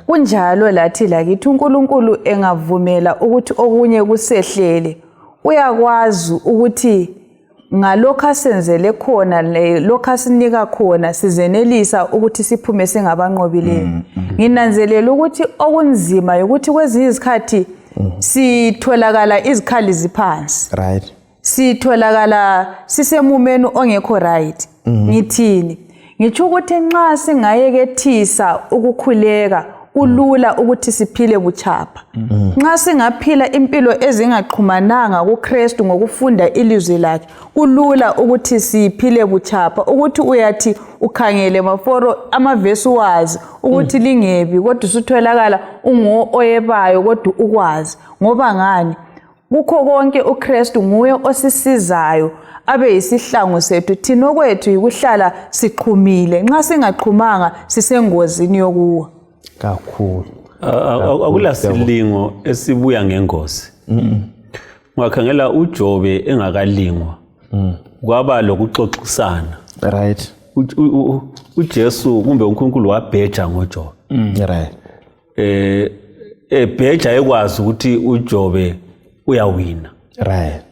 Kunjalo lathi lakithi, uNkulunkulu engavumela ukuthi okunye kusehlele, uyakwazi ukuthi ngalokho asenzele khona, lokho asinika khona, sizenelisa ukuthi siphume singabanqobileyo. Nginanzelela ukuthi okunzima ukuthi kwezinye izikhathi sitholakala izikhali ziphansi, sitholakala sisemumeni ongekho right. Ngithini? Ngitsho ukuthi nxa singayekethisa ukukhuleka, kulula ukuthi siphile buchapha. Nxa singaphila impilo ezingaxhumananga kuKristu ngokufunda ilizwi lakhe, kulula ukuthi siphile buchapha, ukuthi uyathi ukhangele Maforo amavesi, wazi ukuthi lingebi, kodwa usutholakala ungo oyebayo, kodwa ukwazi ngoba ngani. Kukho konke uKristu nguye osisizayo abe yisihlangu sethu. Thina okwethu yikuhlala sixhumile. Nxa singaxhumanga, sisengozini yokuwa. Kakhulu. Akula silingo esibuya ngengozi. Ungakhangela uJobe engakalingwa, kwaba lokuxoxisana. UJesu kumbe uNkulunkulu wabheja ngoJobe. Ebheja ekwazi ukuthi uJobe uyawina,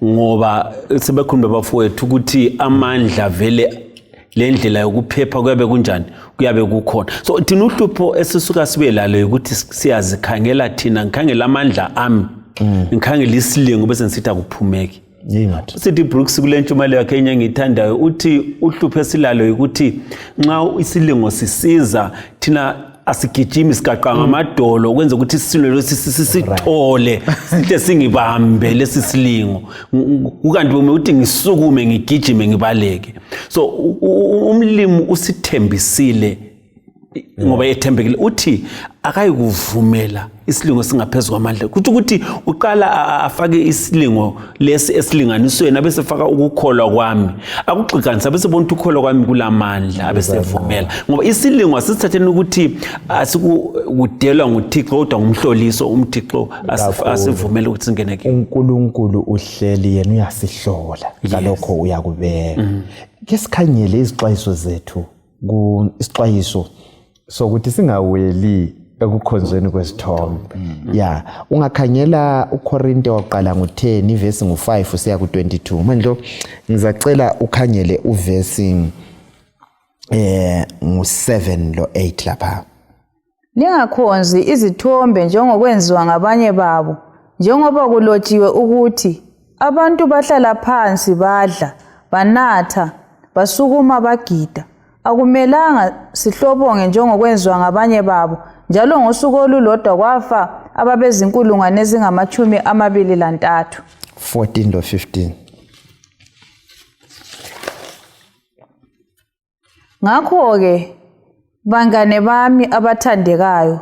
ngoba sebekhuluma bafowethu ukuthi amandla vele le ndlela yokuphepha kuyabe kunjani, kuyabe kukhona. So thina uhlupho esisuka sibe lalo ukuthi siyazikhangela thina, ngikhangela amandla ami, ngikhangela isilingo, bese ngisithi akuphumeki. Yingathi. C.D. Brooks kule ntshumayelo yakhe enye engiyithandayo uthi uhlupho esilalo ukuthi nxa isilingo sisiza thina asigijimi, sigaqa ngamadolo ukwenza ukuthi isilingo lesi sisithole, sihle singibambe lesi silingo, kukanti uma uthi ngisukume, ngigijime, ngibaleke. So umlimi usithembisile. Ngoba ethembekile uthi akayikuvumela isilingo singaphezu kwamandla. Kuthi ukuthi uqala afake isilingo lesi esilinganisweni, abesefaka ukukholwa kwami, akuxiganisa, abesebona ukuthi ukukholwa kwami kulamandla, abesevumela. Ngoba isilingo asisithatheni ukuthi asikudelwa nguThixo, kodwa ngumhloliso umThixo asivumele ukuthi singene kiwo. UNkulunkulu uhleli yena uyasihlola, ngalokho uyakubeka. Ke sikhanyele izixwayiso zethu, isixwayiso sokuthi singaweli ekukhonzweni kwezithombe. Ya, ungakhangela uKorinte waqala ngo-10 ivesi ngo-5 usiya ku-22. Manje lo ngizacela ukhangele uvesi ngu-7 lo 8 lapha. Ningakhonzi izithombe njengokwenziwa ngabanye babo, njengoba kulotshiwe ukuthi abantu bahlala phansi badla, banatha, basukuma bagida. Akumelanga sihlobonge njengokwenziwa ngabanye babo, njalo ngosuku olulodwa kwafa ababezinkulungwane ezingama-23. 14 lo 15. Ngakho-ke, bangane bami abathandekayo,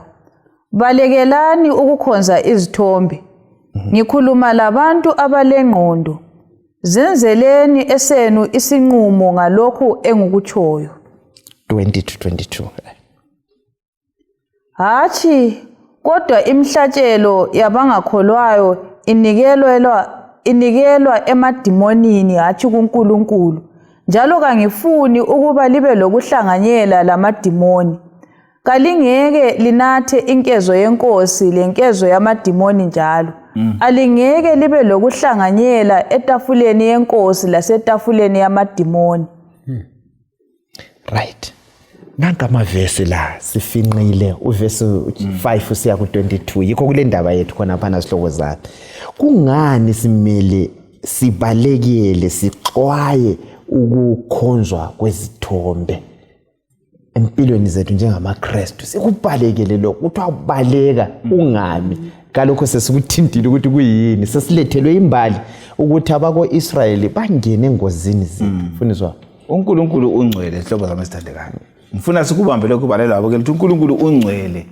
balekelani ukukhonza izithombe. Ngikhuluma labantu abalengqondo. Zenzeleni esenu isinqumo ngalokhu engikutshoyo. 20 to 22. Hatshi, kodwa imihlatshelo yabangakholwayo inikelwa emadimonini, hatshi kuNkulunkulu. Njalo kangifuni ukuba libe lokuhlanganyela lamadimoni. Kalingeke linathe inkezo yenkosi lenkezo yamadimoni njalo. Alingeke libe lokuhlanganyela etafuleni yenkosi lasetafuleni yamadimoni. Right. Nanka amavesi la sifinqile uvesi 5 usiya ku-22, yikho kule ndaba yethu khonaphana sihloko zami. Kungani simele sibalekele sixwaye ukukhonzwa kwezithombe empilweni zethu njengamaKrestu? Sikubalekele lokhu, kuthiwa baleka ungami. Kalokho sesikuthintile ukuthi kuyini, sesilethelwe imbali ukuthi abako-Israyeli bangene engozini ziphi. Mfundisi, uNkulunkulu ungcwele, hlobo zami ezithandekayo. Ngifuna sikubambe lokhu balelo abukele ukuthi uNkulunkulu ungcwele.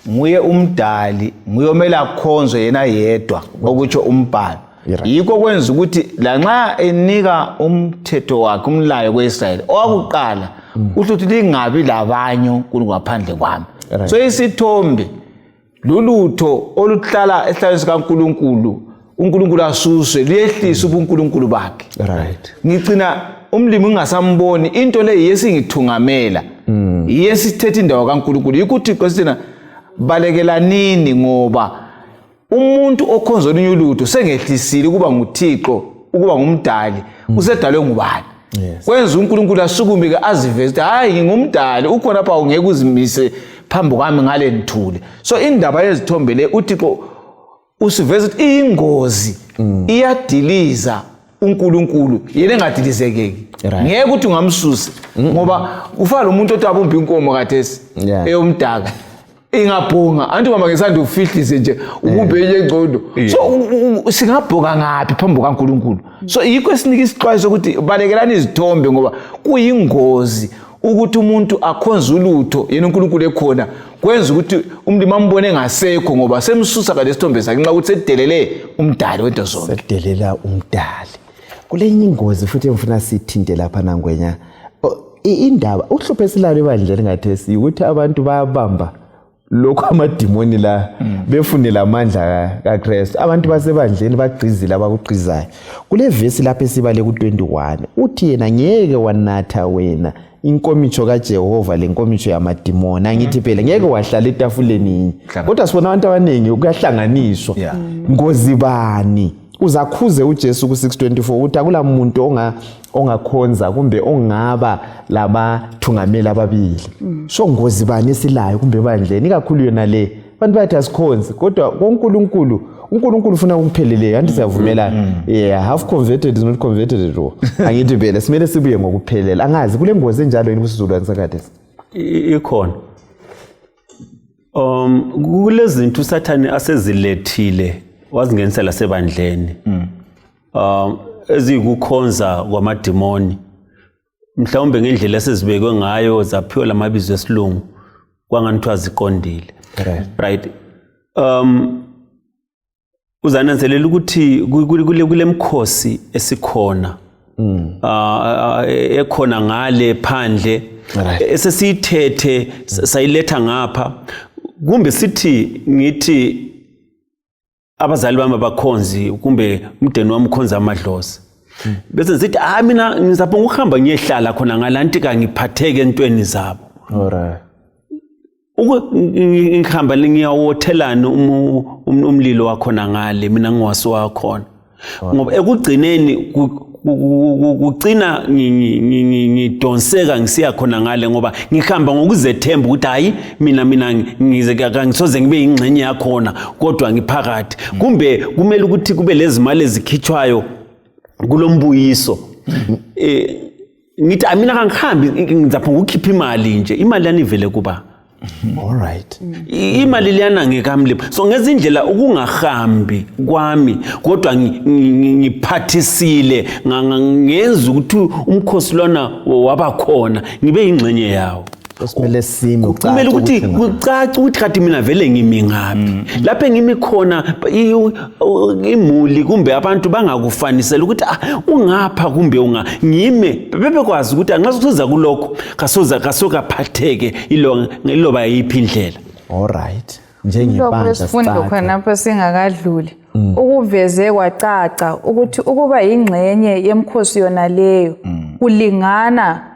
Nguye umdali, nguye omele akhonzwe yena yedwa, okutsho umbhalo. Yikho kwenza ukuthi lanxa enika umthetho wakhe, umlayo kweIsrayeli owakuqala, uthi ukuthi lingabi labanye uNkulunkulu ngaphandle kwami. So isithombe lulutho oluhlala esihlalweni sikaNkulunkulu, uNkulunkulu asuswe, liyehlisa ubuNkulunkulu bakhe. Ngicina umlimi ngingasamboni, into le yesingithungamela, yesithethe indawo kaNkulunkulu. Yikho uThixo sithina balekelanini, ngoba umuntu okhonza olunye ulutho sengehlisile ukuba nguThixo, ukuba ngumdali, usedalwe ngubani? Kwenza uNkulunkulu asukume-ke aziveze ukuthi hhayi, ngingumdali, ukhona apha, ungeke uzimise phambi kwami ngale ngithule. So indaba yezithombe le uThixo usiveza ukuthi iyingozi, iyadiliza uNkulunkulu, yena engadilizekeki. Ngeke ukuthi ungamsusa, ngoba ufana lomuntu othi abumbe inkomo khathesi eyomdaka, ingabhonga anti mama ngesanda ufihlise nje ubumbe enye engcono. So singabhoka ngaphi phambi kukaNkulunkulu? So yikho esinika isixwayiso ukuthi balekelani izithombe, ngoba kuyingozi ukuthi umuntu akhonze ulutho yena uNkulunkulu ekhona. Kwenza ukuthi umlimi ambone engasekho, ngoba semsusa kale sithombe sakhe, nxa ukuthi sedelele umdali wento zonke. Sedelela umdali. Kulenye ingozi futhi engifuna sithinte lapha nangwenya. Indaba uhlupho esilalo ebandleni ngathesi ukuthi abantu bayabamba lokhu amadimoni la, befune lamandla kaKristu. Abantu basebandleni bagqizile abakugqizayo. Kule vesi lapho esibale ku-21, uthi yena ngeke wanatha wena inkomitsho kaJehova lenkomitsho yamadimoni. Angithi phela ngeke wahlala etafuleni yinye, kodwa sibona abantu abaningi kuyahlanganiswa. Ngozi bani? Uzakhuze uJesu ku-624 ukuthi akula muntu ongakhonza kumbe ongaba labathungameli ababili. So ngozi bani esilayo kumbe ebandleni, ikakhulu yona le? Abantu bayathi asikhonzi, kodwa koNkulunkulu, uNkulunkulu ufuna ukupheleleyo. Anti siyavumelana? Yeah, half converted is not converted at all. Angithi phela simele sibuye ngokuphelela. Angazi kule ngozi enjalo yini kusizukulwane sakhathesi? Ikhona. Kulezinto uSathane asezilethile wazingenisa lasebandleni, eziyikukhonza kwamadimoni, mhlawumbe ngendlela esezibekwe ngayo zaphiwa lamabizo esilungu. Kwangani kuthiwa ziqondile. Right. Uzananzelela ukuthi kule mkhosi esikhona ekhona ngale phandle esesiyithethe sayiletha ngapha, kumbe sithi ngithi abazali bami abakhonzi kumbe umdeni wami ukhonza amadlozi, bese ngisithi hayi, mina ngizapha ukuhamba ngiyehlala khona ngalanti, kangiphatheke entweni zabo. Ngihamba ngiyawothelani umlilo wakhona ngale, mina ngiwasiwakhona, ngoba ekugcineni kucina ngidonseka ngisiya khona ngale, ngoba ngihamba ngokuzethemba ukuthi hayi, mina ngize kangisoze ngibe yingxenye yakhona, kodwa ngiphakathi. Kumbe kumele ukuthi kube lezimali ezikhitshwayo kulombuyiso, ngithi mina kangihambi, ngizapha ngokukhipha imali nje, imali yani ivele kuba All right. Imali leyana ngekamlimi. So ngezindlela ukungahambi kwami, kodwa ngiphathisile, ngenza ukuthi umkhosi lwana waba khona, ngibe yingxenye yawo. Kumele sime. Kumele ukuthi kucace ukuthi kade mina vele ngimi ngaphi lapho engimi khona. Imuli kumbe abantu bangakufanisela ukuthi ah, ungapha kumbe unga ngime, bebekwazi ukuthi angaze kuza kulokho kasoza kasokaphatheke iloba yiphi indlela. All right. Lokho Njengebandla esifundo sicace. Khonapho singakadluli, ukuveze kwacaca ukuthi ukuba yingxenye yemkhosi yona leyo kulingana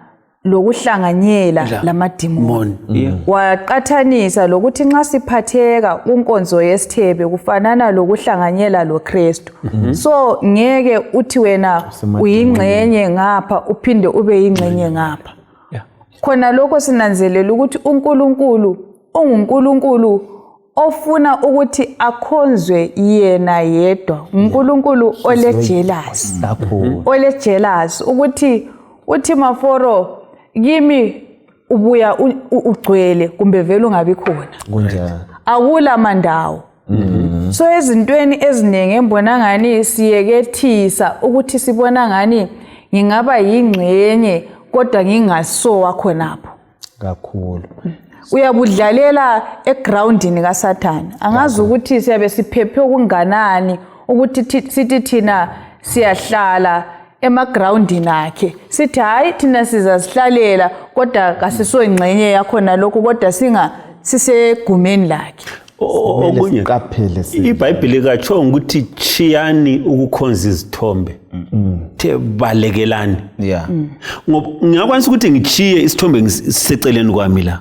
lokuhlanganyela lamadimoni. Mon, yeah. Waqathanisa lokuthi nxa siphatheka kunkonzo yesithebe kufanana lokuhlanganyela loKristu. So ngeke uthi wena uyingxenye ngapha uphinde ube yingxenye ngapha. Khona lokho sinanzelela ukuthi uNkulunkulu unguNkulunkulu ofuna ukuthi akhonzwe yena yedwa, uNkulunkulu ole-jealous, Kakhulu. ole-jealous ukuthi uthi maforo kimi ubuya ugcwele kumbe vele ungabi khona. Kunjalo. Akula mandawo. So ezintweni eziningi embona ngani siyekethisa ukuthi sibona ngani ngingaba yingxenye kodwa ngingasowa khonapho. Kakhulu. Uyabudlalela egroundini kaSathane. Angazi ukuthi siyabe siphephe okunganani ukuthi sithi thina siyahlala emagroundini akhe, sithi hayi, thina sizazihlalela, kodwa kasisongxenye yakhona lokhu, kodwa singa sisegumeni lakhe. Kumele Okunye siqaphele iBhayibheli kachonga ukuthi chiyani ukukhonza izithombe, the balekelani, ngoba ngingakwanisa ukuthi ngichiye isithombe siseceleni kwami la,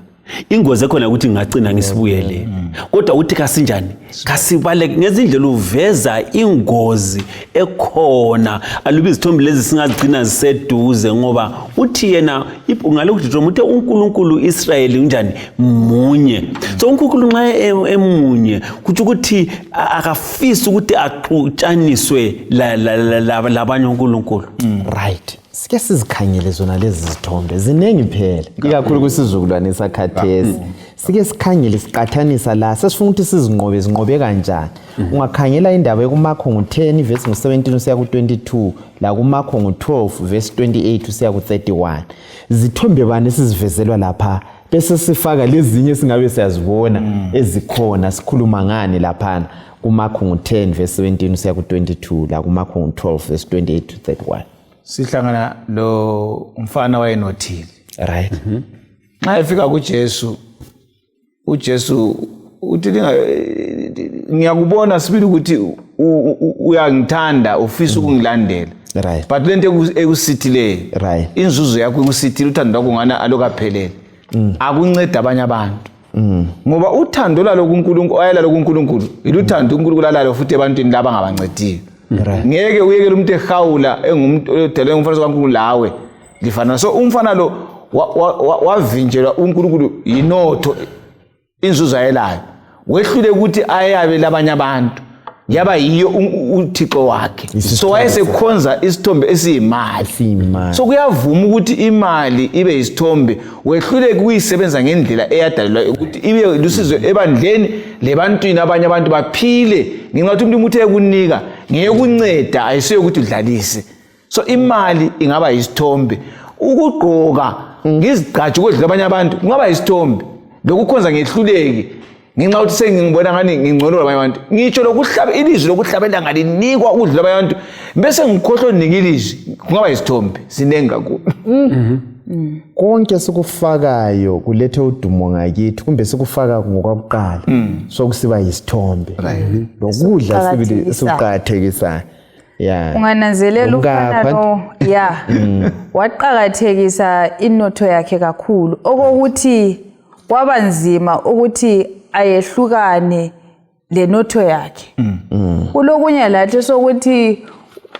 ingozi ekhona ukuthi ngingagcina ngisibuyele. Kodwa uthi kasinjani, kasibaleke ngezindlela, uveza ingozi ekhona aluba izithombe lezi singazigcina ziseduze, ngoba uthi yena ngalokhu Deuteronomy uthe uNkulunkulu Israyeli unjani? Munye. So uNkulunkulu nxa emunye kutsho ukuthi akafisi ukuthi axutshaniswe labanye uNkulunkulu. Right, sike sizikhangele zona lezi zithombe, ziningi phela, ikakhulu kwisizukulwane sakhathesi. Sike sikhangele, siqathanisa la sesifuna ukuthi sizinqobe, zinqobe kanjani? Ungakhangela indaba ekuMakho ngu-10 verse ngu-17 usiya ku-22, la kuMakho ngu-12 verse 28 usiya ku-31, zithombe bani esizivezelwa lapha, bese sifaka lezinye singabe siyazibona ezikhona? Sikhuluma ngani laphana kuMakho ngu-10 verse 17 usiya ku-22, la kuMakho ngu-12 verse 28 to 31? Sihlangana lo mfana wayenothile. Nxa efika kuJesu, uJesu uthi, "Ngiyakubona sibili ukuthi uyangithanda, ufisa ukungilandela, but lento ekusithileyo, inzuzo yakho ikusithile, uthando lwakho ngana alokaphelele, akunceda abanye abantu, ngoba uthando lalo kuNkulunkulu ayelalo kuNkulunkulu yiluthando uNkulunkulu alalo futhi ebantwini laba angabancediyo. Ngeke uyekele umuntu ehawula engumuntu odalwe ngumfanekiso kaNkulunkulu lawe lifana." So umfana lo wavinjelwa uNkulunkulu yinotho, inzuzo ayelayo, wehlule ukuthi ayabe labanye abantu, yaba yiyo uThixo wakhe. So wayesekhonza isithombe esiyimali. Esiyimali. So kuyavuma ukuthi imali ibe yisithombe, wehluleke ukuyisebenza ngendlela eyadalelwa ukuthi ibe lusizo ebandleni lebantwini, abanye abantu baphile, ngenxa yokuthi umuntu umuthi ekunika ngeyekunceda, ayisiyo ukuthi udlalise. So imali ingaba yisithombe, ukugqoka ngizigqaje ukwedlula abanye abantu kungaba yisithombe. Lokukhonza ngehluleki ngenxa yokuthi sengibona ngani ngingcono labanye abantu. Ngitsho lokuhlaba ilizwi lokuhlabela ngalinikwa ukudlula abanye abantu bese ngikhohlwa unika ilizwi, kungaba yisithombe siningi kakhulu. Konke sikufakayo kulethe udumo ngakithi kumbe sikufaka ngokwakuqala sokusiba yisithombe lokudla sibili sikuqakathekisayo. Yeah. Ungananzelela ufana lo ya waqakathekisa inotho yakhe kakhulu okokuthi kwaba nzima ukuthi ayehlukane lenotho yakhe. Kulokunye lathi sokuthi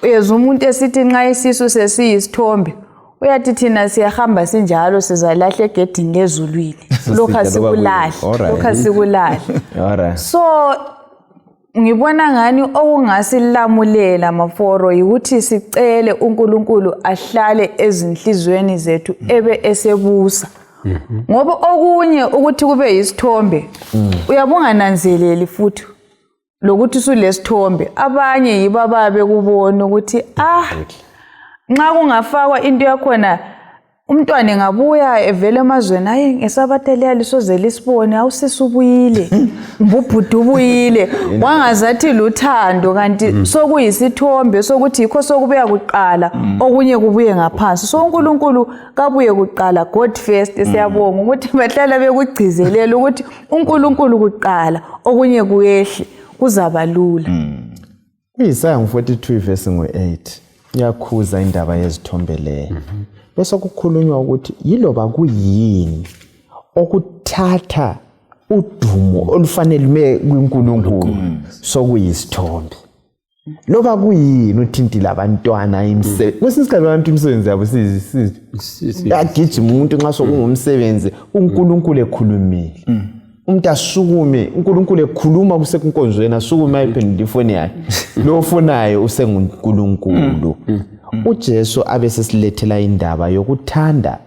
uyezwa umuntu esithi nxa isisu sesiyisithombe uyathi thina siyahamba sinjalo sizalahla egedini lezulwini, lokhu asikulahli, lokhu asikulahli. So ngibona ngani okungasilamulela maforo yikuthi sicele uNkulunkulu ahlale ezinhliziyweni zethu ebe esebusa. Ngoba okunye ukuthi kube yisithombe uyabungananzeleli futhi lokuthi usulesithombe, abanye yibo ababe kubona ukuthi nxa kungafakwa into yakhona umntwana engabuya evela emazweni, hayi ngesabatha leya lisoze lisibone, awusisi ubuyile, mbubhudu ubuyile, wangazathi luthando kanti sokuyisithombe sokuthi yikho sokubuya kuqala, okunye kubuye ngaphansi. So uNkulunkulu kabuye kuqala, God first. Siyabonga ukuthi bahlala bekugcizelela ukuthi uNkulunkulu kuqala, okunye kuyehle, kuzaba lula. Isaya 42 verse ngo-8 iyakhuza indaba yezithombe leyo. Bese kukhulunywa ukuthi yiloba kuyini okuthatha udumo olufanele lume kuNkulunkulu sokuyisithombe. Loba kuyini uthintile abantwana imisebenzi. Kwesinye isikhathi abantu imisebenzi yabo yagijima umuntu nxa sokungumsebenzi uNkulunkulu ekhulumile. Umuntu asukume, uNkulunkulu ekhuluma kusekunkonzweni, asukume ayiphendule ifoni yakhe. Lo ofunayo usenguNkulunkulu. uJesu abe sesilethela indaba yokuthanda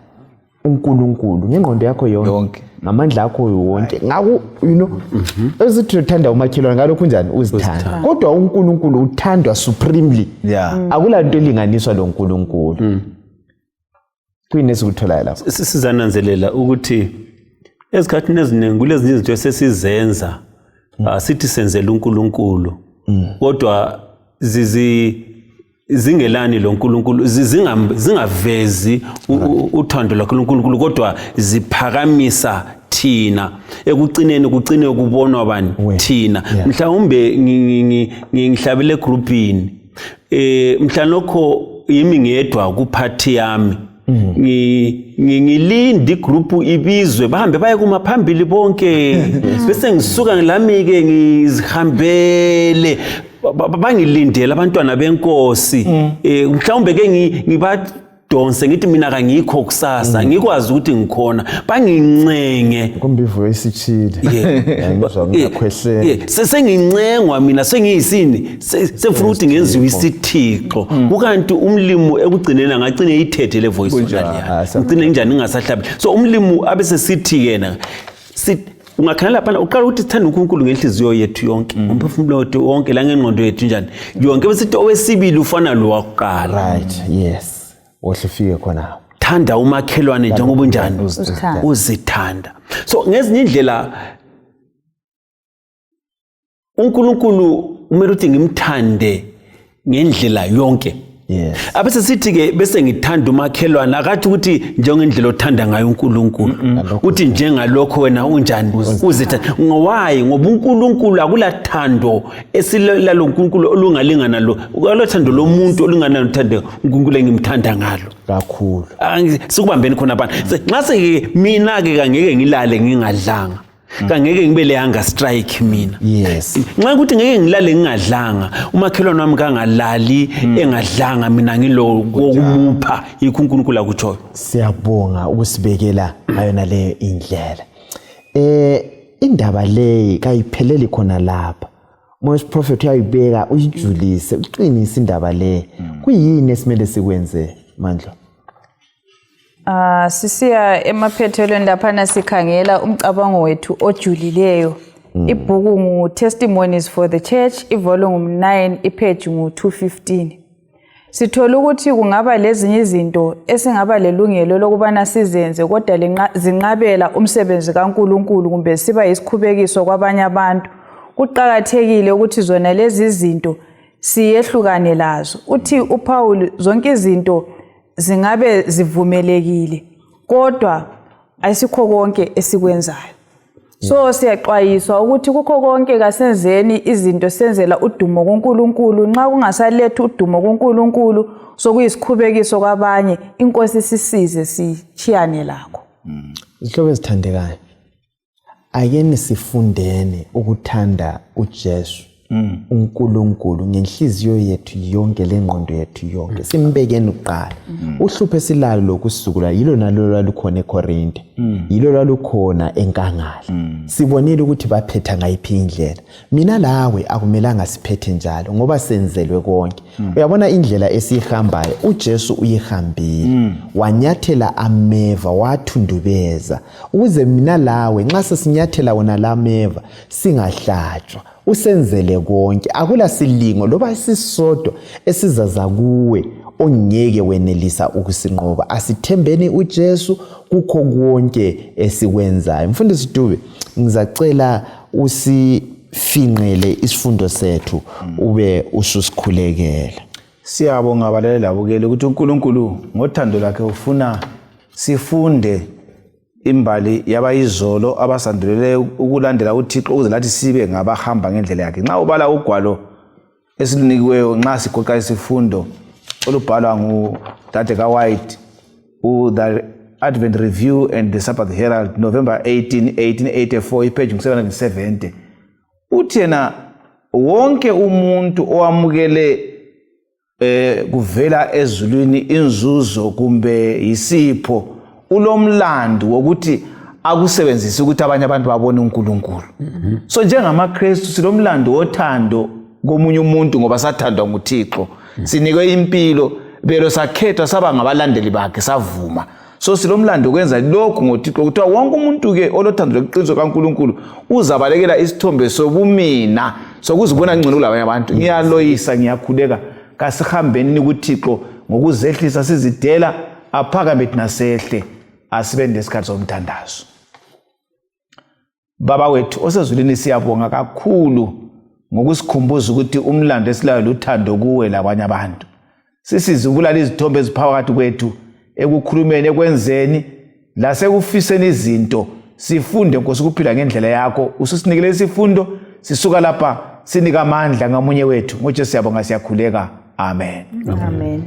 uNkulunkulu ngengqondo yakho yonke, ngamandla akho wonke. Ngaku you know esithi uthanda umakhelwane ngalokhu njani uzithanda, kodwa uNkulunkulu uthandwa supremely. Akula nto elinganiswa lo nkulunkulu. Kuyini esikutholayo lapho? Sizananzelela ukuthi ezikhathini eziningi kulezinye izinto esesizenza sithi senzela uNkulunkulu, kodwa zingelani lo nkulunkulu, zingavezi uthando lwaNkulunkulu, kodwa ziphakamisa thina. Ekucineni kucine kubonwa bani? Thina. Mhlawumbe ngihlabele egrupini, mhlanokho yimi ngedwa kuphathi yami, ngilinde igroup ibizwe, bahambe baye kuma phambili bonke, bese ngisuka lami-ke ngizihambele, bangilindele abantwana benkosi. Mhlawumbe ke ngibadonse ngithi mina kangikho kusasa, ngikwazi ukuthi ngikhona, bangincenge. Kumbe ivuyo isitshile. Sengincengwa mina, sengiyisini, sengifuna ukuthi ngenziwe isithixo. Kukanti umlimu ekugcineni angagcine eyithethe le voice yona, ngigcine njani ngingasahlabi. So umlimu abesesithi yena, ungakhangela laphana uqala ukuthi sithanda uNkulunkulu ngenhliziyo yethu yonke, umphefumulo wethu wonke, langengqondo yethu njani yonke, bese sithi owesibili ufana lo wakuqala. Right, yes. Wohle ufike khona. Thanda umakhelwane njengoba unjani uzithanda. So ngezinye indlela uNkulunkulu kumele ukuthi ngimthande ngendlela yonke. Abese sithi ke bese ngithanda umakhelwane, akathi ukuthi njengendlela othanda ngayo uNkulunkulu, uthi njengalokho wena unjani uzithanda. Why? Ngoba uNkulunkulu akulathando esilalo uNkulunkulu olungalingana lo, akulathando lomuntu olungana nothando uNkulunkulu engimthanda ngalo kakhulu. Sikubambeni khona bana. Nxa seke mina ke kangeke ngilale ngingadlanga, kangeke ngibe le hunger strike mina. Nxa ukuthi ngeke ngilale ngingadlanga, umakhelwane wami kangalali engadlanga, mina ngilo kokumupha, yikho uNkulunkulu akutshoyo. Siyabonga ukusibekela ngayona leyo indlela. Indaba leyi kayipheleli khona lapha. Moya Prophet uyayibeka, uyijulise, uqinise indaba le. Kuyini esimele sikwenze Mandlo? Sisiya emaphethelweni laphana, sikhangela umcabango wethu ojulileyo. Ibhuku ngu Testimonies for the Church, ivolume 9, ipage ngu 215. Sithola ukuthi kungaba lezinye izinto esingaba lelungelo lokubana sizenze kodwa zinqabela umsebenzi kaNkulunkulu kumbe siba yisikhubekiso kwabanye abantu. Kuqakathekile ukuthi zona lezi zinto siyehlukane lazo. Uthi uPaul zonke izinto zingabe zivumelekile kodwa ayisikho konke esikwenzayo. So siyaxwayiswa ukuthi kukho konke kasenzeni izinto senzela udumo kuNkulunkulu. Nxa kungasalethi udumo kuNkulunkulu sokuyisikhubekiso kwabanye, iNkosi sisize sitshiyane lakho. Zihlobo ezithandekayo, akeni sifundeni ukuthanda uJesu uNkulunkulu ngenhliziyo yethu yonke lengqondo yethu yonke, simbekeni kuqala. Uhlupho esilalo lokusukula yilo nalo lwalukhona eKorinte, yilo lwalukhona enkangala. Sibonile ukuthi baphetha ngayiphi indlela. Mina lawe akumelanga siphethe njalo ngoba senzelwe konke. Uyabona indlela esiyihambayo, uJesu uyihambile, wanyathela ameva, wathundubeza ukuze mina lawe nxa sesinyathela wona lameva singahlatshwa. Usenzele konke, akula silingo loba isisodwa esizaza kuwe ongeke wenelisa ukusinqoba. Asithembeni uJesu kukho konke esikwenzayo. Mfundisi Dube, ngizacela usifinqele isifundo sethu ube ususikhulekela. Siyabonga abalaleli labukeli ukuthi uNkulunkulu ngothando lwakhe ufuna sifunde imbali yabayizolo abasandulele ukulandela uThixo ukuze lathi sibe ngabahamba ngendlela yakhe. Nxa ubala ugwalo esilunikiweyo nxa sigoqa isifundo olubhalwa ngudade kaWhite, u-The Advent Review and the Sabbath Herald, November 18, 1884, ipage ngu-770, uthi yena wonke umuntu owamukele kuvela ezulwini inzuzo kumbe yisipho ulomlandu wokuthi akusebenzise ukuthi abanye abantu babone uNkulunkulu. So njengamaKristu silomlandu wothando komunye umuntu ngoba sathandwa nguThixo, sinikwe impilo belo sakhethwa saba ngabalandeli bakhe savuma. So silomlando kwenza lokhu ngoThixo. Kuthiwa wonke umuntu ke olothando lokuqiniso kaNkulunkulu uzabalekela isithombe sobumina sokuzibona ngcono kulabanye abantu. Ngiyaloyisa, ngiyakhuleka, kasihambeni kuThixo ngokuzehlisa sizidela, aphakame thina sehle. Asibeni lesikhathi somthandazo. Baba wethu osezulwini, siyabonga kakhulu ngokusikhumbuza ukuthi umlando esilayo luthando kuwe labanye abantu. Sisize ubulala izithombe eziphakathi kwethu ekukhulumeni, ekwenzeni lasekufiseni izinto. Sifunde Nkosi ukuphila ngendlela yakho. Ususinikele isifundo, sisuka lapha sinika amandla ngamunye wethu. NgoJesu siyabonga, siyakhuleka. Amen. Amen.